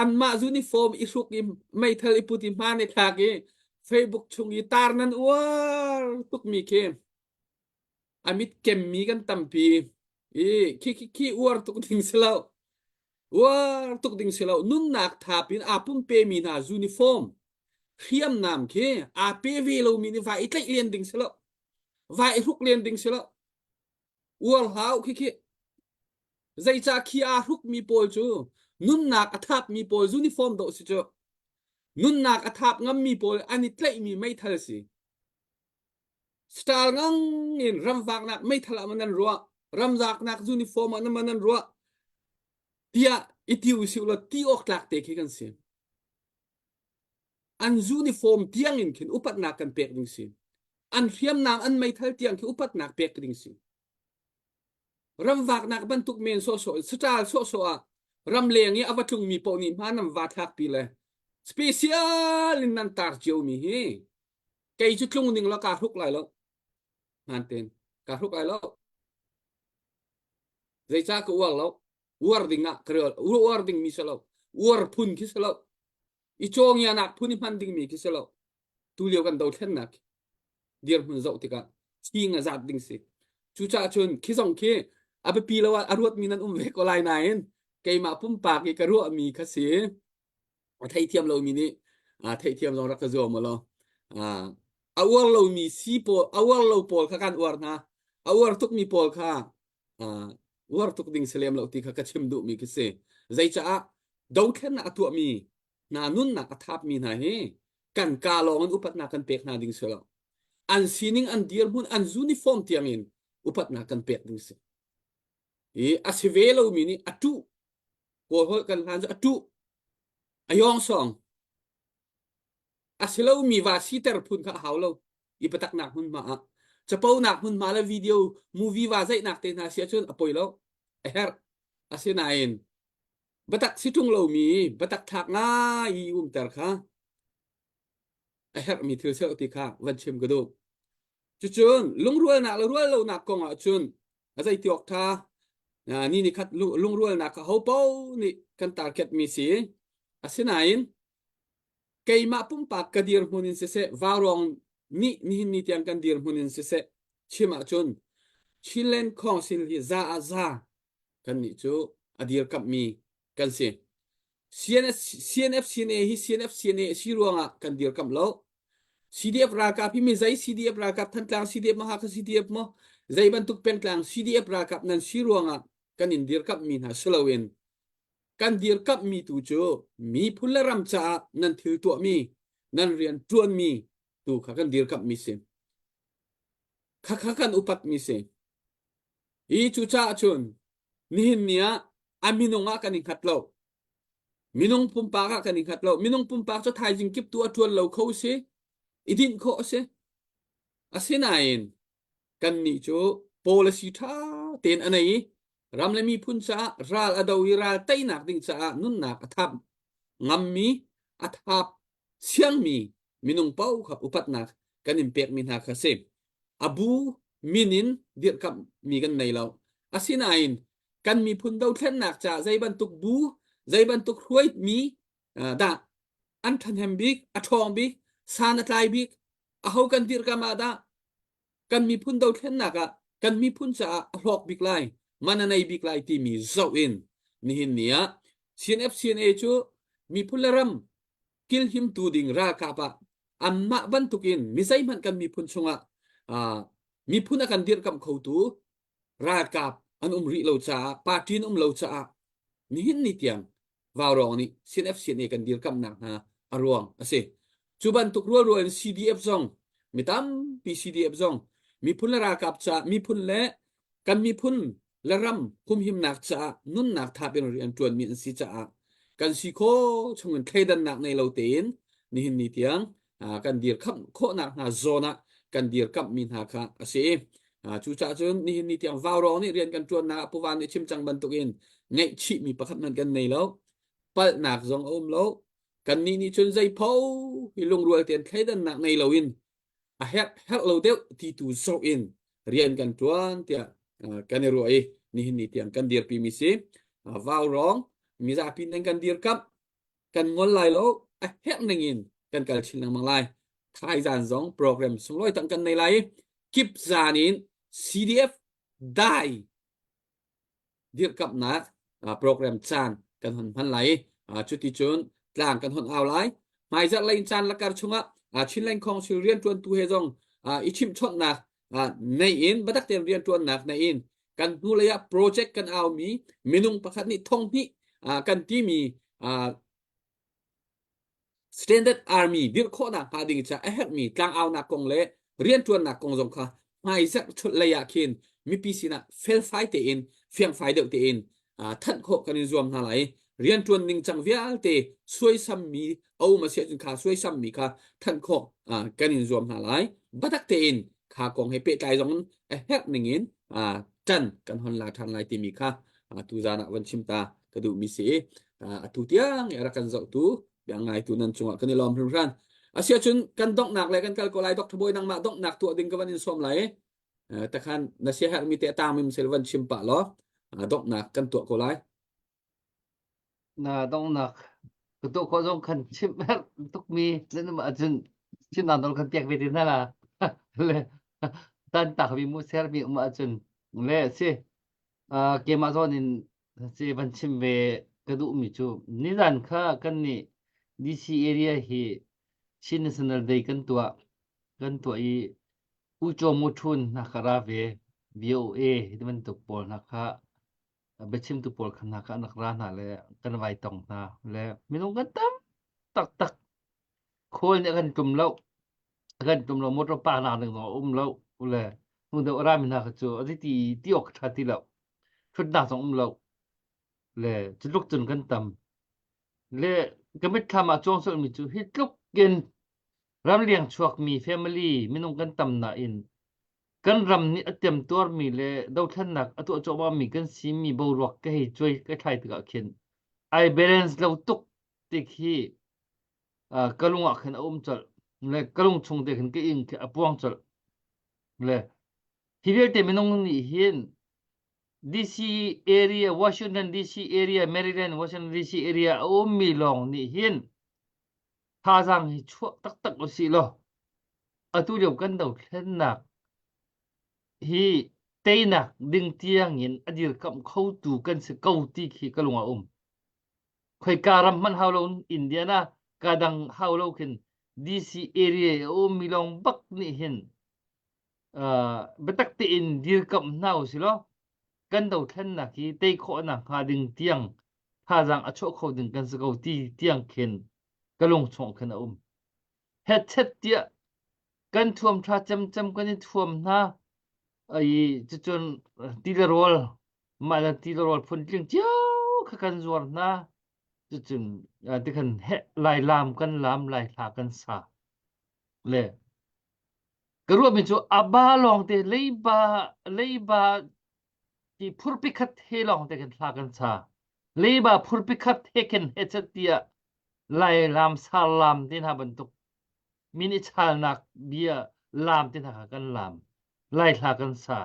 anmah uniform i hruk i meithal i put i hmaan i thlak i Facebook chung i tar nan uar tukmi khi a mit kemmi kan tampi i khi khi khi uar tuk ding si lo uar tuk ding si lo nunnak thap in aa pumpe mi hna uniform hriamnam khi aa pe ve lomi nih vai i tlaih len ding si lo vai i hruk len ding si lo uar hlau khi khi zeicah khi aa hrukmi pawl cu nunnak a thapmi pawl uniform dawh si cu nunnak a thap ngammi pawl an i tlaihmi meithal si Star ngang in ramvaknak meithal ah nan ruah, ramzaknak uniform ah nan ruah tiah i ti usih law ti awk tlak te khi kan si. An uniform tiang in khin upatnak kan pek ding si. An hriamnam an meithal tiang khi upatnak pek ding si. Ramvaknak bantuk men sawhsawh saṭal sawhsawh ah ramleng i a va tlungmi paoh nih hma nan va thlakpi le special in nan tar ciomi hi Kei cu tlung ning law kaa hruk lai lo. Hmaan tein kaa hruk lai lo. Zeicah ka uar lo? Uar ding ah ka rel. Uar ding mi si lo. Uar phun khi si lo. I cawngianak phun i hman ding mi khi si lo. Tu lio kan dothlennak dirhmun zoh tikah ching a zat ding si. Cucaah cun khi zong khi a biapi lo ah a ruatmi nan um ve ko lai nain keimah pumpak i ka ruahmi kha si. A theithiam lomi nih theihthiam zong rak ka zuam u law a uar lomi si pawl a uar lo pawl kha kan uar hna a uar tukmi pawl kha uar tuk ding si lem lo ti kha ka chim duhmi khi si zeicaah dothlennak a tuahmi hna nunnak a thapmi hna hi kan ka lawng in upatnak kan pek hna ding si lo an sining an dirhmun an uniform tiang in upatnak kan pek ding si i a si ve lomi nih a tuh kawl holh kan hlan cu a tuh a yawng sawng a si lomi va siter phun kha a hau lo i pataknak hmunhma ah caponak hmunhma le video movie va zeihnak te hna si ahcun a poi lo a herh asinain batak si ṭung lomi batak thlak ngai i umter kha a herhmi thil seh ti kha van chim ka duh cucun lungrualnak le rual lonak kong ah cun a zei ti awk ṭha ni ni khat lungrualnak kha ho paoh nih kan target mi si asinain keimah pumpak ka dirhmun in siseh vaurawng nih nihin ni tiang kan dirhmun in siseh chim ahcun Chinland Council hi za ah za kan nih cu a dirkamhmi kan si CNF CNA hi CNF CNA a si ruangah kan dirkamh lo CDF ralkap hi mi zei CDF ralkap Thantlang CDF maw Hakha CDF maw zei bantuk pengtlang CDF ralkap nan si ruangah kan in dirkamhmi hna si loin kan dirkamhmi tu cu miphun le ram caah nan thil tuahmi nan rian ṭuanmi tu kha kan dirkamhmi si khakha kan upatmi si hi cucaah cun nihin ni ah a minung ah kan i hngat lo Minung pumpak ah kan i hngat lo. Minung pumpak cu thaizing kip tu a ṭuan lo kho si, i dinh khawh a si. Asinain kannih cu policy ṭha tein a nei i ram le miphun caah ral a do i ral teinak ding caah nunnak a thap ngammi, a thap siangmi minung paoh kha upatnak kan in pekmi hna kha si. A bu min in dirhkamhmi kan nei lo. Asinain kan miphun dothlennak caah zei bantuk bu, zei bantuk hruaimi dah an ṭhahnem bik, a ṭhawng bik, san a tlai bik, aho kan dirhkamh ah dah kan miphun dothlennak ah kan miphun caah a hlawk bik lai, man a nei bik lai timi zoh in. Nihin ni ah CNF CNA cu miphun le ram kilhimtu ding ralkap ah anmah bantukin mi zeihmanh kan miphun chungah uh, miphun a kan dirhkamh khotu ralkap an um rih lo caah party an um lo caah nihin ni tiang Vaurawng nih CNF CNA kan dirkamhnak hna a ruang a si. Cu bantuk rualrual in CDF zong mi tampi CDF zong miphun le ralkap caah miphun le kan miphun le ram humhimnak caah nunnak thap in rian ṭuanmi an si caah kan si khawh chungin thleidannak nei lo tein nihin ni tiang kan dirkamh khawhnak hna zawn ah kan dirkamhmi hna kha a si. Cucaah cun nihin ni tiang Vaurawng nih rian kan ṭuannak ah Puvan nih chim cang bantukin ngaihchihmi pakhat hmanh kan nei lo. Palhnak zong a um lo. Kannih nih cun zeipho hi lungrual tein thleidannak nei loin a herh herh lo deuh ti tu zoh in rian kan ṭuan tiah kan i ruah i nihin ni tiang kan dirpimi si. Vaurawng mizapi nan kan dirkamh kan ngol lai lo a herh ning in kan kal chin lengmang lai thaizan zong program sunglawi tang kan nei lai i kip zan in CDF dai dirhkamhnak program caan kan hon hman lai i cuti cun tlang kan hon au lai hmaizarh lei in caan lakar chungah Chinland Council rianṭuantu he zong i chimhchawnhnak nei in biatak tein rianṭuannak nei in kan hnulei ah project kan aumi minung pakhat nih thong hnih kan timi Standard Army dirh khawhnak hnga ding ca a herhmi tlangaunak kong le rianṭuannak kong zong kha hmaizarh lei ah khin mipi sinah felfai tein fiangfai deuh tein thanh khawh kan in zuam hna lai. Rianṭuan ningcang vialte suaisammi a um a si ahcun kha suaisammi kha thanh khawh kan in zuam hna lai. Biatak tein kha kong he pehtlai zong in a herh ning in ṭan kan hon la ṭhan lai timi kha tuzan ah van chim ta ka duhmi si i atu tiang i a rak kan zohtu biangaitu nan cungah kan i lawm hringhran. Asiahcun kan donghnak le kan kal ko lai Dr. Bawi nangmah donghnak tuah ding ka van in sawm lai. Takhan na siaherhmi te tang mim sel van chim pah law donghnak kan tuah ko lai. Na donghnak ka tuah khawh zong khan chim herh tukmi nan um ahcun chimnak nawl kan pek ve te hna la. Le tan tak mi mu ser mi um ahcun le si keimah zawn in Si van chim ve ka duhmi cu nizan kha kan nih DC area hi Chin National Day kan tuah kan tuah i Ucaw Muṭhun hna kha ra ve VOA ti bantuk pawl hna kha biachimtu pawl kha hna kha an rak ra hna le kan vai tong hna le minung kan tam taktak khawl nih a kan tlum lo a kan tlum lo motor park nak ding zong a um lo le hnu deuh a rami hna kha cu a ti ti awk ṭha ti lo ṭhutnak zong um lo le cu tluk cun kan tam le ka mitthlam ah cuang sualmi cu hi tluk in ramleng chuakmi family minung kan tam nain kan ram nih a temtuarmi le dothlennak a tuah cuahmahmi kan simi boruak ka hei cuai ka thlai tikah khin ai balance lo tuk ti khi ka lung ah khin a um colh le ka lung chung te khin ka ing khi a puang colh le hi vialte minung nih hin DC area Washington DC area Maryland Washington DC area a ummi lawng nih hin thazaang hi chuah taktak usih law atu lio kan dothlennak hi teinak ding tiang in a dirkamh khotu kan si ko ti khi ka lung a um. Khoika ram hmanh hau lo Indiana ka dang hau lo khin DC area a ummi lawng bak nih hin uh, biatak tein dirkamh hna usih law kan dothlennak hi tei khawhnak hnga ding tiang thazaang a chuah kho ding kan si ko ti tiang khin ka lung chung khin a um. Hetchet tiah kan thuam ṭha cemcem kan i thuam hna i cucun ti le rawl mah le ti le rawl phuntling cio kha kan zuar hna cucun tikhan he lai lam kan lam lai hla kan sa le ka ruahmi cu aba lawngte leiba leiba ti phurpi khat he lawngte khin hla kan sa leiba phurpi khat he khin he chat tiah lai lam sar lam te hna bantuk min i chalnak bia lam te hna kha kan lam lai hla kan sa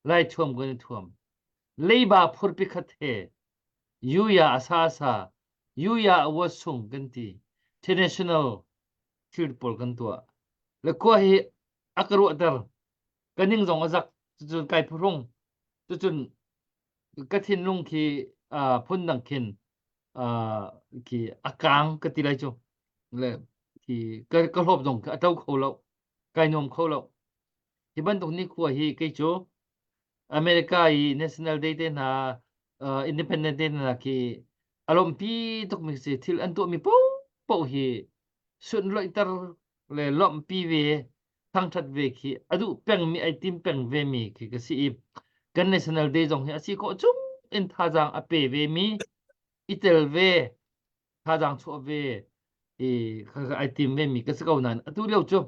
lai thuam kan i thuam leiba phurpi khat he yuya asa sa yuya award sung kan ti international thil pawl kan tuah le khua hi a ka ruahter ka ning zong a zak cucun kai phuhrung cucun ka thinlung khi. uh, phundang khin uh, khi a kang ka ti lai cu le khi ka ka hlawp zong a to kho lo kai nuam kho lo hi bantuk ni khua hi kei cu America i National Day te hna uh, Independence Day hna khi a lawmpi tukmi si thil an tuahmi paohpaoh hi sunlawihter le lawmhpi ve thangṭhat ve khi a duh pengmi ai tim peng ve mi khi ka si i kan National Day zong hi a si khawh chung in thazaang a pe ve mi i tel ve thazaang chuah ve i ai tim ve mi ka si ko nain atu lio cu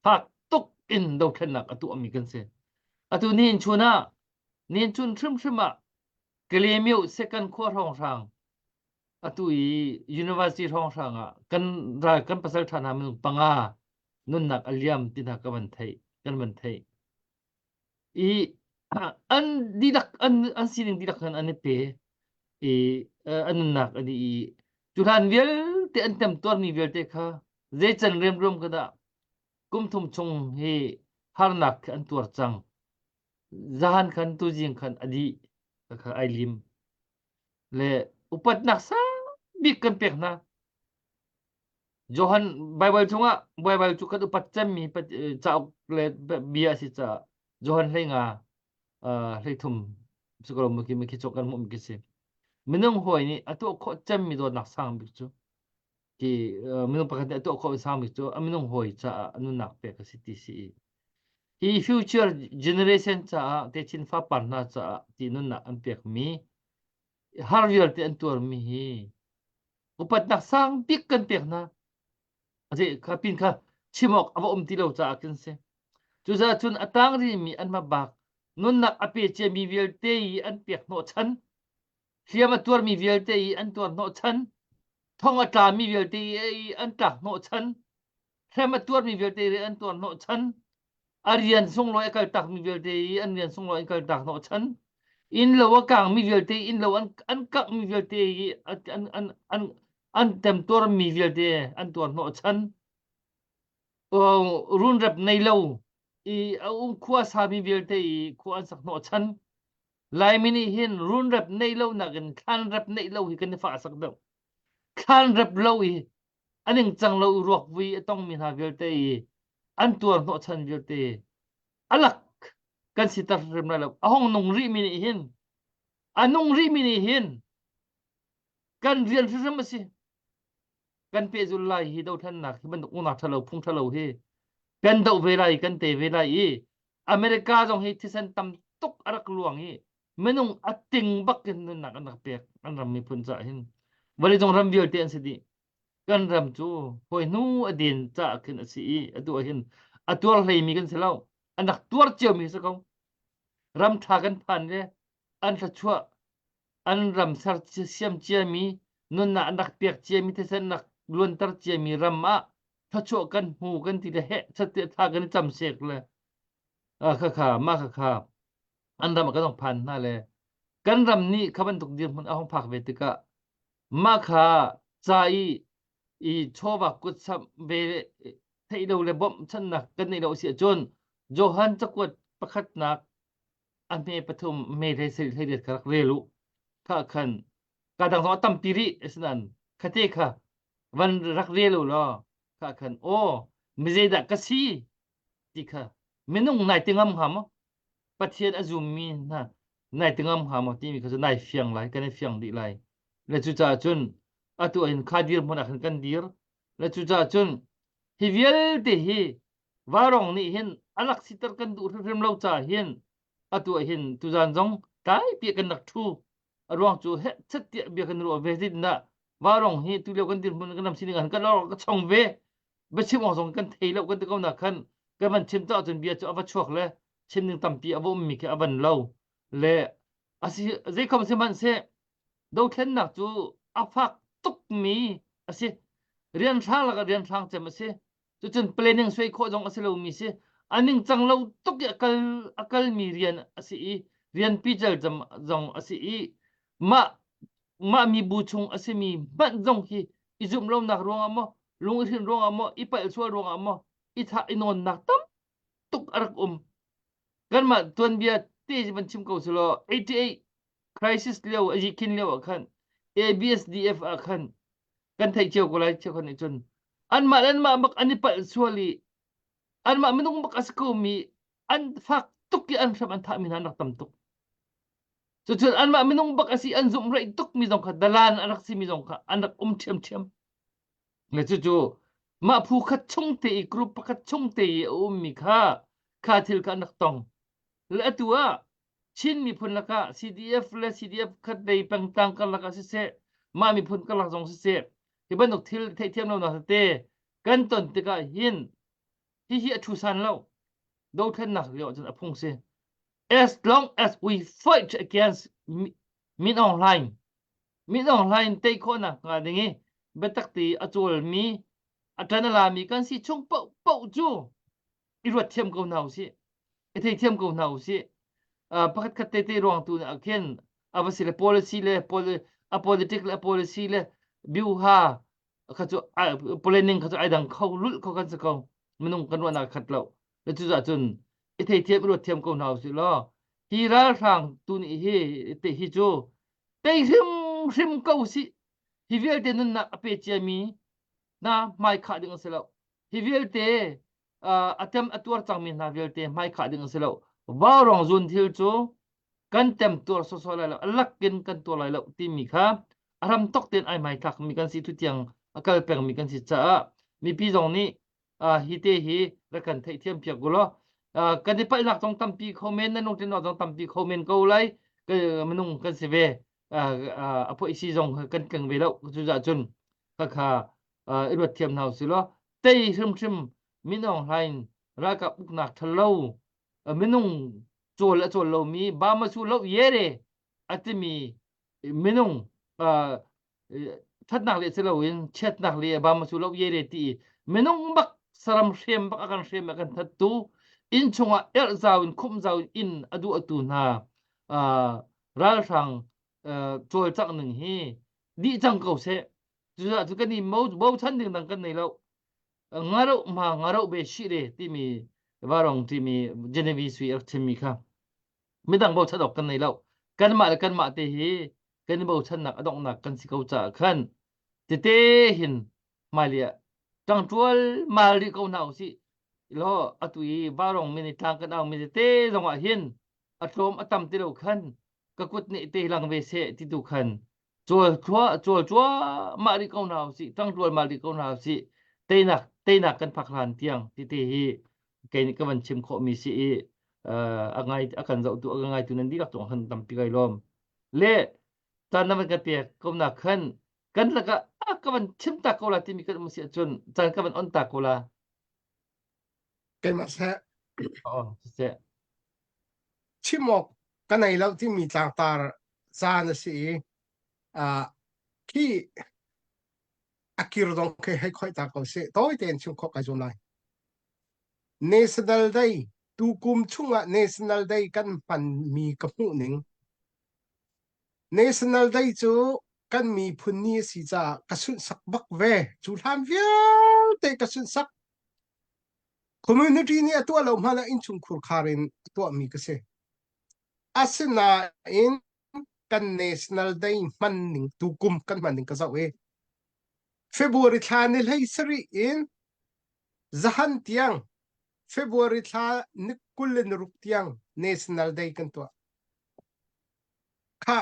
fak tuk in dothlennak a tuahmi kan si. Atu nihin chun ah nihin chun hrimhrim ah Kalaymyo second khua hrawnghrang atu i university hrawnghrang ah kan ral kan pasal ṭha hna minung panga nunnak a liam ti hna ka van theih kan van theih i an dihlak an an sining dihlak khan an i pe i an nunnak an i cu hlan vialte an temtuarmi vialte kha zei can riamruam ka dah kum thum chung hi harnak an tuar cang zahan khan tuzing khan a dih kha ai lim le upatnak sang bik kan pek hna Johan Bible chungah Bible cu kan upat cemmi cauk le bia a si caah Johan hleinga hleithum si ko lo khi khi cawk kan hmuhmi khi si. Minung hawi nih a tuah khawh cemmi dawtnak sang bik cu khi minung pakhat nih a tuah khawh sang bik cu a minung hawi caah a nunnak pek a si ti si i hi future generation caah techin fapar hna caah ti nunnak an pekmi har vialte an tuarmi hi upatnak sang bik kan pek hna Aze kha pin kha chim awk a va um ti lo caah khin si. Cucaah cun a tang rihmi an hmabak nunnak a pe ciami vialte i an pek hnawhchan, hliam a tuarmi vialte i an tuar hnawhchan, thong a tlami vialte i an tlak hnawhchan, hrem a tuarmi vialte i an tuar hnawhchan, a rian sunglawi a kaltakmi vialte i an rian sunglawi an kaltak hnawhchan, innlo a kangmi vialte innlo an an kanghmi vialte i an an an an temtuarmi vialte an tuar hnawhchan runrep nei lo i a um khua sami vialte i khua an sak hnawhchan Laimi nih hin runrep neih lo nakin thlanrep neih lo hi kan i fah sak deuh thlanrep lo i a ningcang lo i ruak vui a tongmi hna vialte i an tuar hnawhchan vialte a lak kan siter hrim lai lo a hong nung rihmi nih hin a nung rihmi nih hin kan rian hrimhrim a si kan pehzul lai hi dothlennak hi bantuk uknak ṭhalo phung ṭhalo hi kan doh ve lai kan te ve lai i America zong hi thisen tam tuk a rak luang i minung a ting bak in nunnak an rak pek an ram miphun caah hin vawleicung ram vialte an si dih kan ram cu hawi hnu a den caah khin a si i atu ah hin a tuar hleimi kan si lo an rak tuar ciomi si ko ram ṭha kan phan le an thluachuah an ram ser siam ciami nunnak an rak pek ciami thisen rak luanter ciami ram ah thluachuah kan hmu kan ti le heh chat te tha kan i cam sek le kha kha ma kha kha an ram ah kan hong phan hna le kan ram nih kha bantuk dirhmun a hong phak ve tikah mah kha ca i i chawva kut samh ve theih lo le bawmhchannak kan neih lo si ahcun Johan cakuat pakhatnak a hme pathum me hlei sarih hlei riat kha rak rel u kha khan ka dang zong a tampi rih asinain khate kha van rak rel u law kha khan aw mi zeidah ka si ti kha minung nai ti ngam hnga maw Pathian a zummi hna nai ti ngam hnga maw timi kha cu nai fiang lai kan i fiang dih lai le cucaah cun atu hin kha dirhmun ah khan kan dir le cucaah cun hi vialte hi Vaurawng nih hin a rak siter kan duh hrimhrim lo caah hin atu ah hin tuzan zong tlaipi kan rak ṭhu a ruang cu heh chet tiah bia kan ruah ve zeitindah vaurawng hi tulio kan dirhmun kan ram sining ah kan lor ka chong ve biachim awk zong kan thei lo kan ti ko na khan kan van chim ta cun bia cu a va chuak le chim ding tampi a va ummi khi a van lo le asi zeikhom sihmanhseh dothlennak cu a fak tukmi a si rianhrang lakah rianhrang cem a si cucun planning suai khawh zong a si lomi si a ningcang lo tuk i a kal a kalmi rian a si i rian pical zong a si i mah mah mibu chung a simi hmanh zong hi i zumh lonak ruangah maw lung i hrin ruangah maw i palh sual ruangah maw i thah i nawnnak tam tuk a rak um kanmah tuanbia te van chim ko selaw 88. Crisis lio a khin lio ah khan ABSDF ah khan kan theih cio ko lai cheukhat nih cun anmah le anmah bak an i palh sual i anmah minung bak a si ko mi an fak tuk i an hram an thahmi hna an rak tam tuk. Cucun anmah minung bak a si an zumh reih tuk mi zong kha dalan an rak simi zong kha an rak um ṭhiamṭhiam. Le cucu mah phu khat chung te i group pakhat chung te i a ummi kha kha thil kha an rak tong. Le atu ah Chin miphun lakah CDF le CDF khat lei pengtlang karlak ah siseh, mah miphun karlak zong siseh, hi bantuk thil theihthiam lonak tete kan ton tikah hin hihi a thu san lo. Dothlennak lio ahcun a phung si. As long as we fight against Min Aung Hlaing, Min Aung Hlaing tei khawhnak hnga ding i biatak ti a cawlmi, a ṭan a lami kan si chung paohpaoh cu i ruat thiam ko hna usih i thei thiam ko hna usih uh, pakhat khat te te ruang tu ah khin a va si le policy le poli a politic le a policy le biuha kha cu planning kha cu ai dang kho lulh kho kan si ko minung kan ruahnak khat lo le cu cun i thei thiam i ruat thiam ko hna usih law hi ralhrang tu nih hi te hi cu tei hrim hrim ko usih hi vialte nunnak a pe ciami na hmai khah ding a si lo hi vialte a tem a tuar cangmi hna vialte hmaikhah ding a si lo. Vaurawng zun thil cu kan tem tuar sawsawh lai lo, a lakin kan tuar lai lo timi kha a ram tok tein ai hmaithlak mi kan si tu tiang a kal pengmi kan si caah mipi zong nih hi te hi rak kan theihthiam piak u law kan i palhnak zong tampi kho men nan lungtlinnak zong tampi kho men ko lai minung kan si ve a phoih si zong kan tleng ve lo cucaah cun khakha i ruat thiam hna usih law tei hrimhrim Min Aung Hlaing ralkap uknak ṭhalo minung cawl a cawl lomi Bamasu lo yere a timi minung ṭhatnak le si loin chiatnak le Bamasu lo yere ti minung bak saram hrem bak a kan hrem a kan thattu inn chungah erh zau in khumh zau in inn a duh atu hna ralhrang cawlcangh ning hi dih cang ko seh cucaah cu kan i bochan ding dang kan nei lo ngaro ma ngaro be shi re timi varong timi Genevieve sui rak chimmi kha midang bochan awk kan nei lo kanmah le kanmah te hi kan i bochannak a donghnak kan si ko caah khan tete hin hmailei ah ṭangṭual mal rih ko hna usih law atu i varong mini tlang kan au mi tete zongah hin a tlawm a tam ti lo khan ka kut nih te lang ve seh ti tu khan cawl thua cawl cuahmah rih ko hna usih ṭangṭual mal rih ko hna usih teinak teinak kan phak hlan tiang ti te hi kei nih ka van chim khawhmi si i a ngai a kan zohtu a kan ngaitu nan dihlak cung khan tampi kai lawm le caan na van ka pek ko na khan kan lakah a ka van chim ta ko la timi kan um si ahcun caan ka van on ta ko la Keimah seh. Oh, siseh. Chim awk ka nei lo timi tlangtar caan a si i uh, khi a kir dong khi hei khoi ta ko sih. Tawi tein chim khawh kai zuam lai. National Day tukum chungah National Day kan hmanmi ka hmuh ning. National Day cu kan miphun ni a si caah ka sunhsak bak ve. Cu hlan vialte ka sunhsak. Community nih a tuah lo hmanh ah innchungkhur khar in a tuahmi ka si. Asinain kan National Day hman ning tukum kan hman ning ka zoh i February thla ni 17 in zahan tiang February thla ni 26 tiang National Day kan tuah. Kha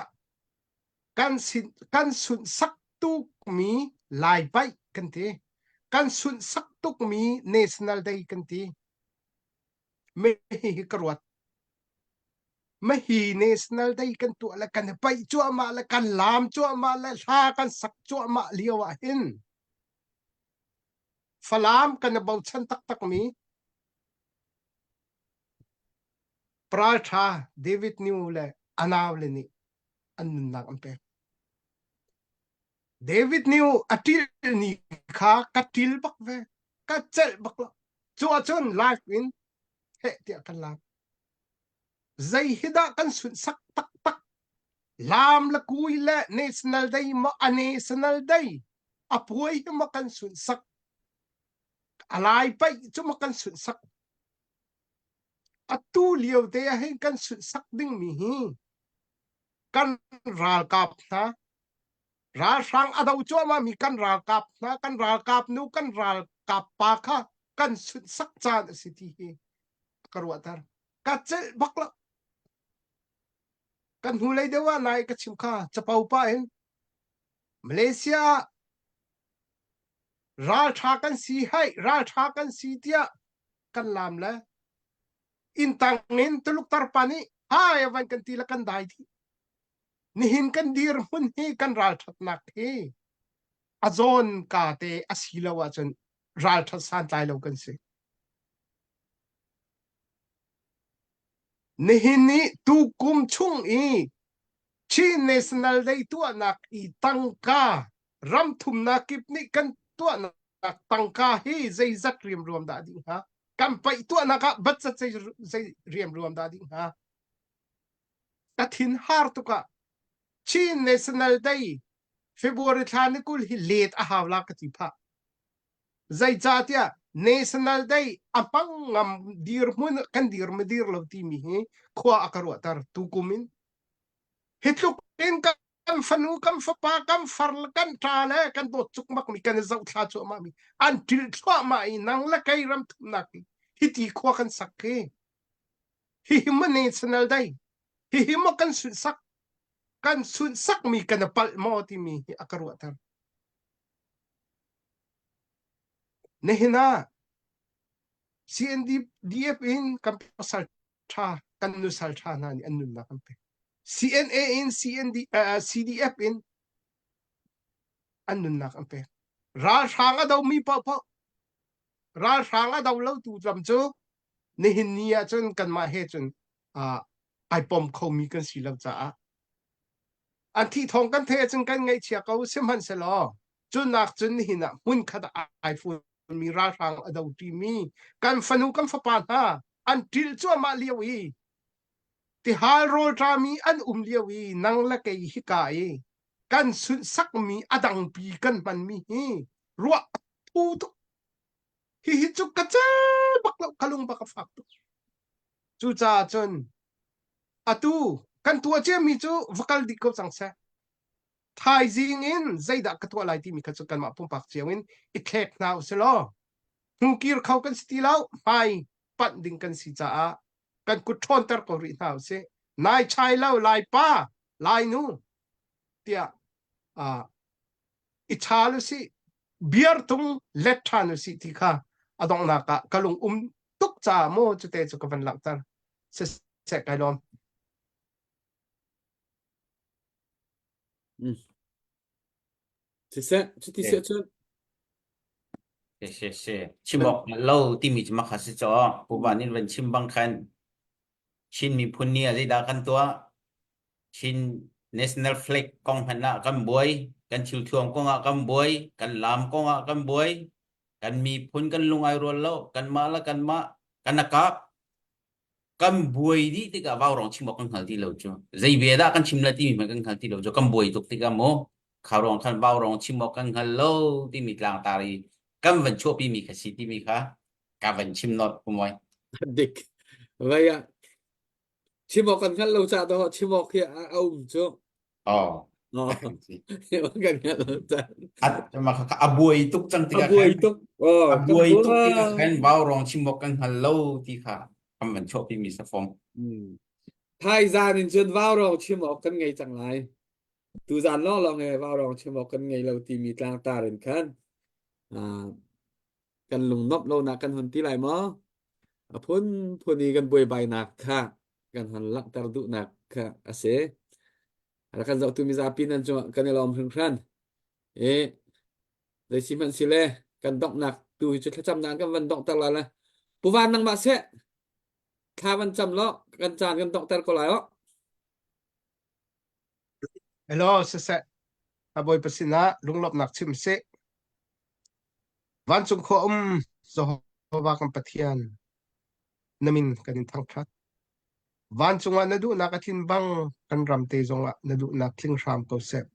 kan sin kan sunhsak tukmi Lai paih kan ti. Kan sunhsak tukmi National Day kan ti. Me hi ka ruat. Mahi National Day kan tuah le kan paih cuahmah le kan laam cuahmah le hla kan sak cuahmah lio ah hin Falam kan i bochan taktakmi Paralṭha David New le a naule nih an nunnak an pek. David New a ṭil ni kha ka ṭil bak ve, ka celh bak lo. Cu ahcun live in heh tiah kan laam. Zei hi dah kan sunhsak taktak? Laam le kui le National Day maw a National Day a puai hi maw kan sunhsak? A lai paih cu maw kan sunhsak? Atu lio te ah hin kan sunhsak dingmi hi. Kan ralkap hna ralhrang a do cuahmah mi kan ralkap hna kan ralkap nu kan ralkap pa kha kan sunhsak caan a si ti hi ka ruahter. Ka celh bak lo. Kan hnulei deuh ah nai ka chim kha capo pa in Malaysia ah ralṭha kan si hai ralṭha kan si tiah kan laam le inntang in Tuluk tarpa nih hai a van kan ti le kan dai dih. Nihin kan dirhmun hi kan ralṭhatnak hi a zawn ka te a si lo ahcun ralṭhat santlai lo kan si. Nihin ni tukum chung i Chin National Day tuahnak i tangka ramthumnak kip nih kan tuahnak tangka hi zeizat riamruam dah dih hnga? Kan paih tuahnak ah batzat zei, zei riamruam dah dih hnga? Ka thin har tuk ah Chin National Day February thla ni 20 hi let a hau la ka ti phah. Zeicahtiah National Day a hmang ngam dirhmun kan dir ma dir lo timi hi khua a ka ruahter tukum in. Hi tluk in kan fanu kan fapa kan far le kan ṭa le kan dawt cukmak mi kan i zohthla cuahmah mi an ṭil thluahmah i nang le kei ram thumnak hi hiti khua kan sak hi hihi maw national day hihi maw kan sunhsak kan sunhsak mi kan i palh maw timi hi a ka ruahter nihin ah CNDF in kan pasal ṭha kan nusal ṭha hna nih an nunnak an pek. CNA in CND, uh, CDF in an nunnak an pek. Ralhrang a domi paohpaoh ralhrang a do lo tu lam cu nihin ni ah cun kanmah he cun uh, ai pom khomi kan si lo caah an thih thawng kan theih ahcun kan ngaihchia ko sihmanhsehlaw cunak cun nihin ah hmun khat ah ai funmi ralhrang a do ṭimi kan fanu kan fapa hna an ṭil cuahmah lio i tihal rawlṭami an um lio i nang le kei hika i kan sunhsakmi a dangpi kan hmanmi hi ruah a phu tuk hihi cu ka cel bak lo ka lung bak a fak tuk cucaah cun atu kan tuah ciami cu va kal dih ko cang seh thaizing in zeidah ka tuah lai timi kha cu kanmah pumpak cio in i thlek hna usih law hnukir kho kan si ti lo hmai panh ding kan si caah kan kut ṭhawnter ko rih hna usih nai chai lo lai pa lai nu tiah uh, i chal usih biar tung let ṭhan usih ti kha a donghnak ah ka lung um tuk caah maw cute cu ka van langhter siseh kai lawm Mm. Siseh, cuti si ahcun Si si si. Chim awk hngalh lo timi cu makha si caw. Pu Van in van chim bang khan Chin miphun ni ah zeidah kan tuah? Chin national flag kong hmanh ah kan buai, kan thilthuam kong ah kan buai, kan laam kong ah kan buai, kan miphun kan lung ai rual lo, kanmah le kanmah kan a kap. Kan buai dih tikah vaurawng chim awk kan hngal ti lo cu. Zei bia dah kan chim la timi hmanh kan hngal ti lo cu. Kan buai tuk tikah mu kha ruang khan vaurawng chim awk kan hngal lo timi tlangtar i kan van chuahpi mi kha si timi kha ka van chim not pumoi. Dik. Vai ah chim awk kan hngalh lo ca to chim awk hi a a um cu. Oh. Oh. Kan hngalh lo ca. A buai tuk cang A tikah buai khan tuk. Oh, a kan buai tuk tikah buai. khan vaurawng chim awk kan hngal lo ti kha kan van chuahpi mi sa fom. Hmm. Thaizan in cun vaurawng chim awk kan ngei cang lai. Tuzan lawnglawng he vaurawng chim awk kan ngei lo timi tlangtar in khan ah, kan lungnuamh lonak kan hun ti lai maw? A phunphun i kan buaibainak kha kan hun langhter duhnak kha a si. Rak kan zohtu mizapi nan cungah kan i lawm hringhran. I zei si hmanh si le kan donghnak tu hi cu thlacamnak kan van donghter lai le Pu Van nangmah seh thla van cam law kan caan kan donghter ko lai oh. Hello, siseh. A Bawipa sinah lunglawmhnak chim sih. Vancung khua um Jehovah kan Pathian, na min kan in thangṭhat. Vancung ah na duhnak a tlin bang kan ram te zongah na duhnak tling hram ko seh.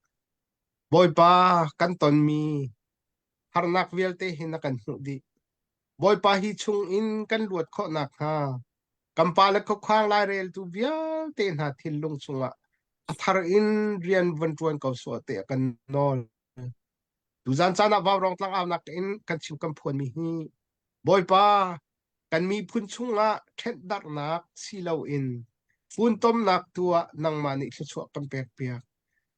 Bawipa kan tonmi harnak vialte hi na kan hmuh dih. Bawipa hi chung in kan luat khawh nakhnga kan pa le khuakhang laireltu vialte hna thinlung chungah A thar in rian von ṭuan ko sawh tiah kan nawl. Tuzan caan ah vaurawng tlangaunak in kan chim kan phuanmi hi Bawipa kan miphun chungah ṭhenhdarhnak si loin funtomnak tu ah nangmah nih thluachuah kan pekpiak.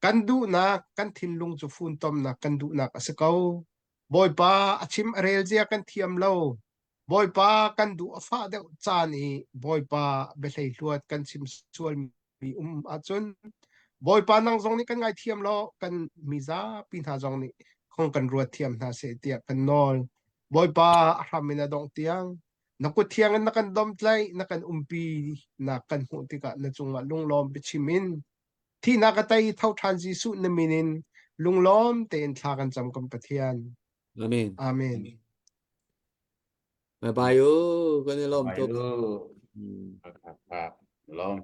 Kan duhnak, kan thinlung cu funtomnak kan duhnak a si ko. Bawipa a chim a rel zia kan thiam lo. Bawipa kan duh a fah deuh caan i Bawipa biahlei hluat kan chim sualmi um ahcun Bawipa nang zong nih kan ngaithiam law kan mizapi hna zong nih hong kan ruat thiam hna seh tiah kan nawl. Bawipa a hram in a dongh tiang na kut thiang in na kan domhtlaih na kan umpi nak kan hmuh tikah na cungah lunglawm biachim in thihnak a tei tho ṭhan Jesuh na min in lunglawm tein thla kan cam kan Pathian. Amen. Amen. Bye bye u. Kan i lawm Bye tuk. u. Mm. Lawm.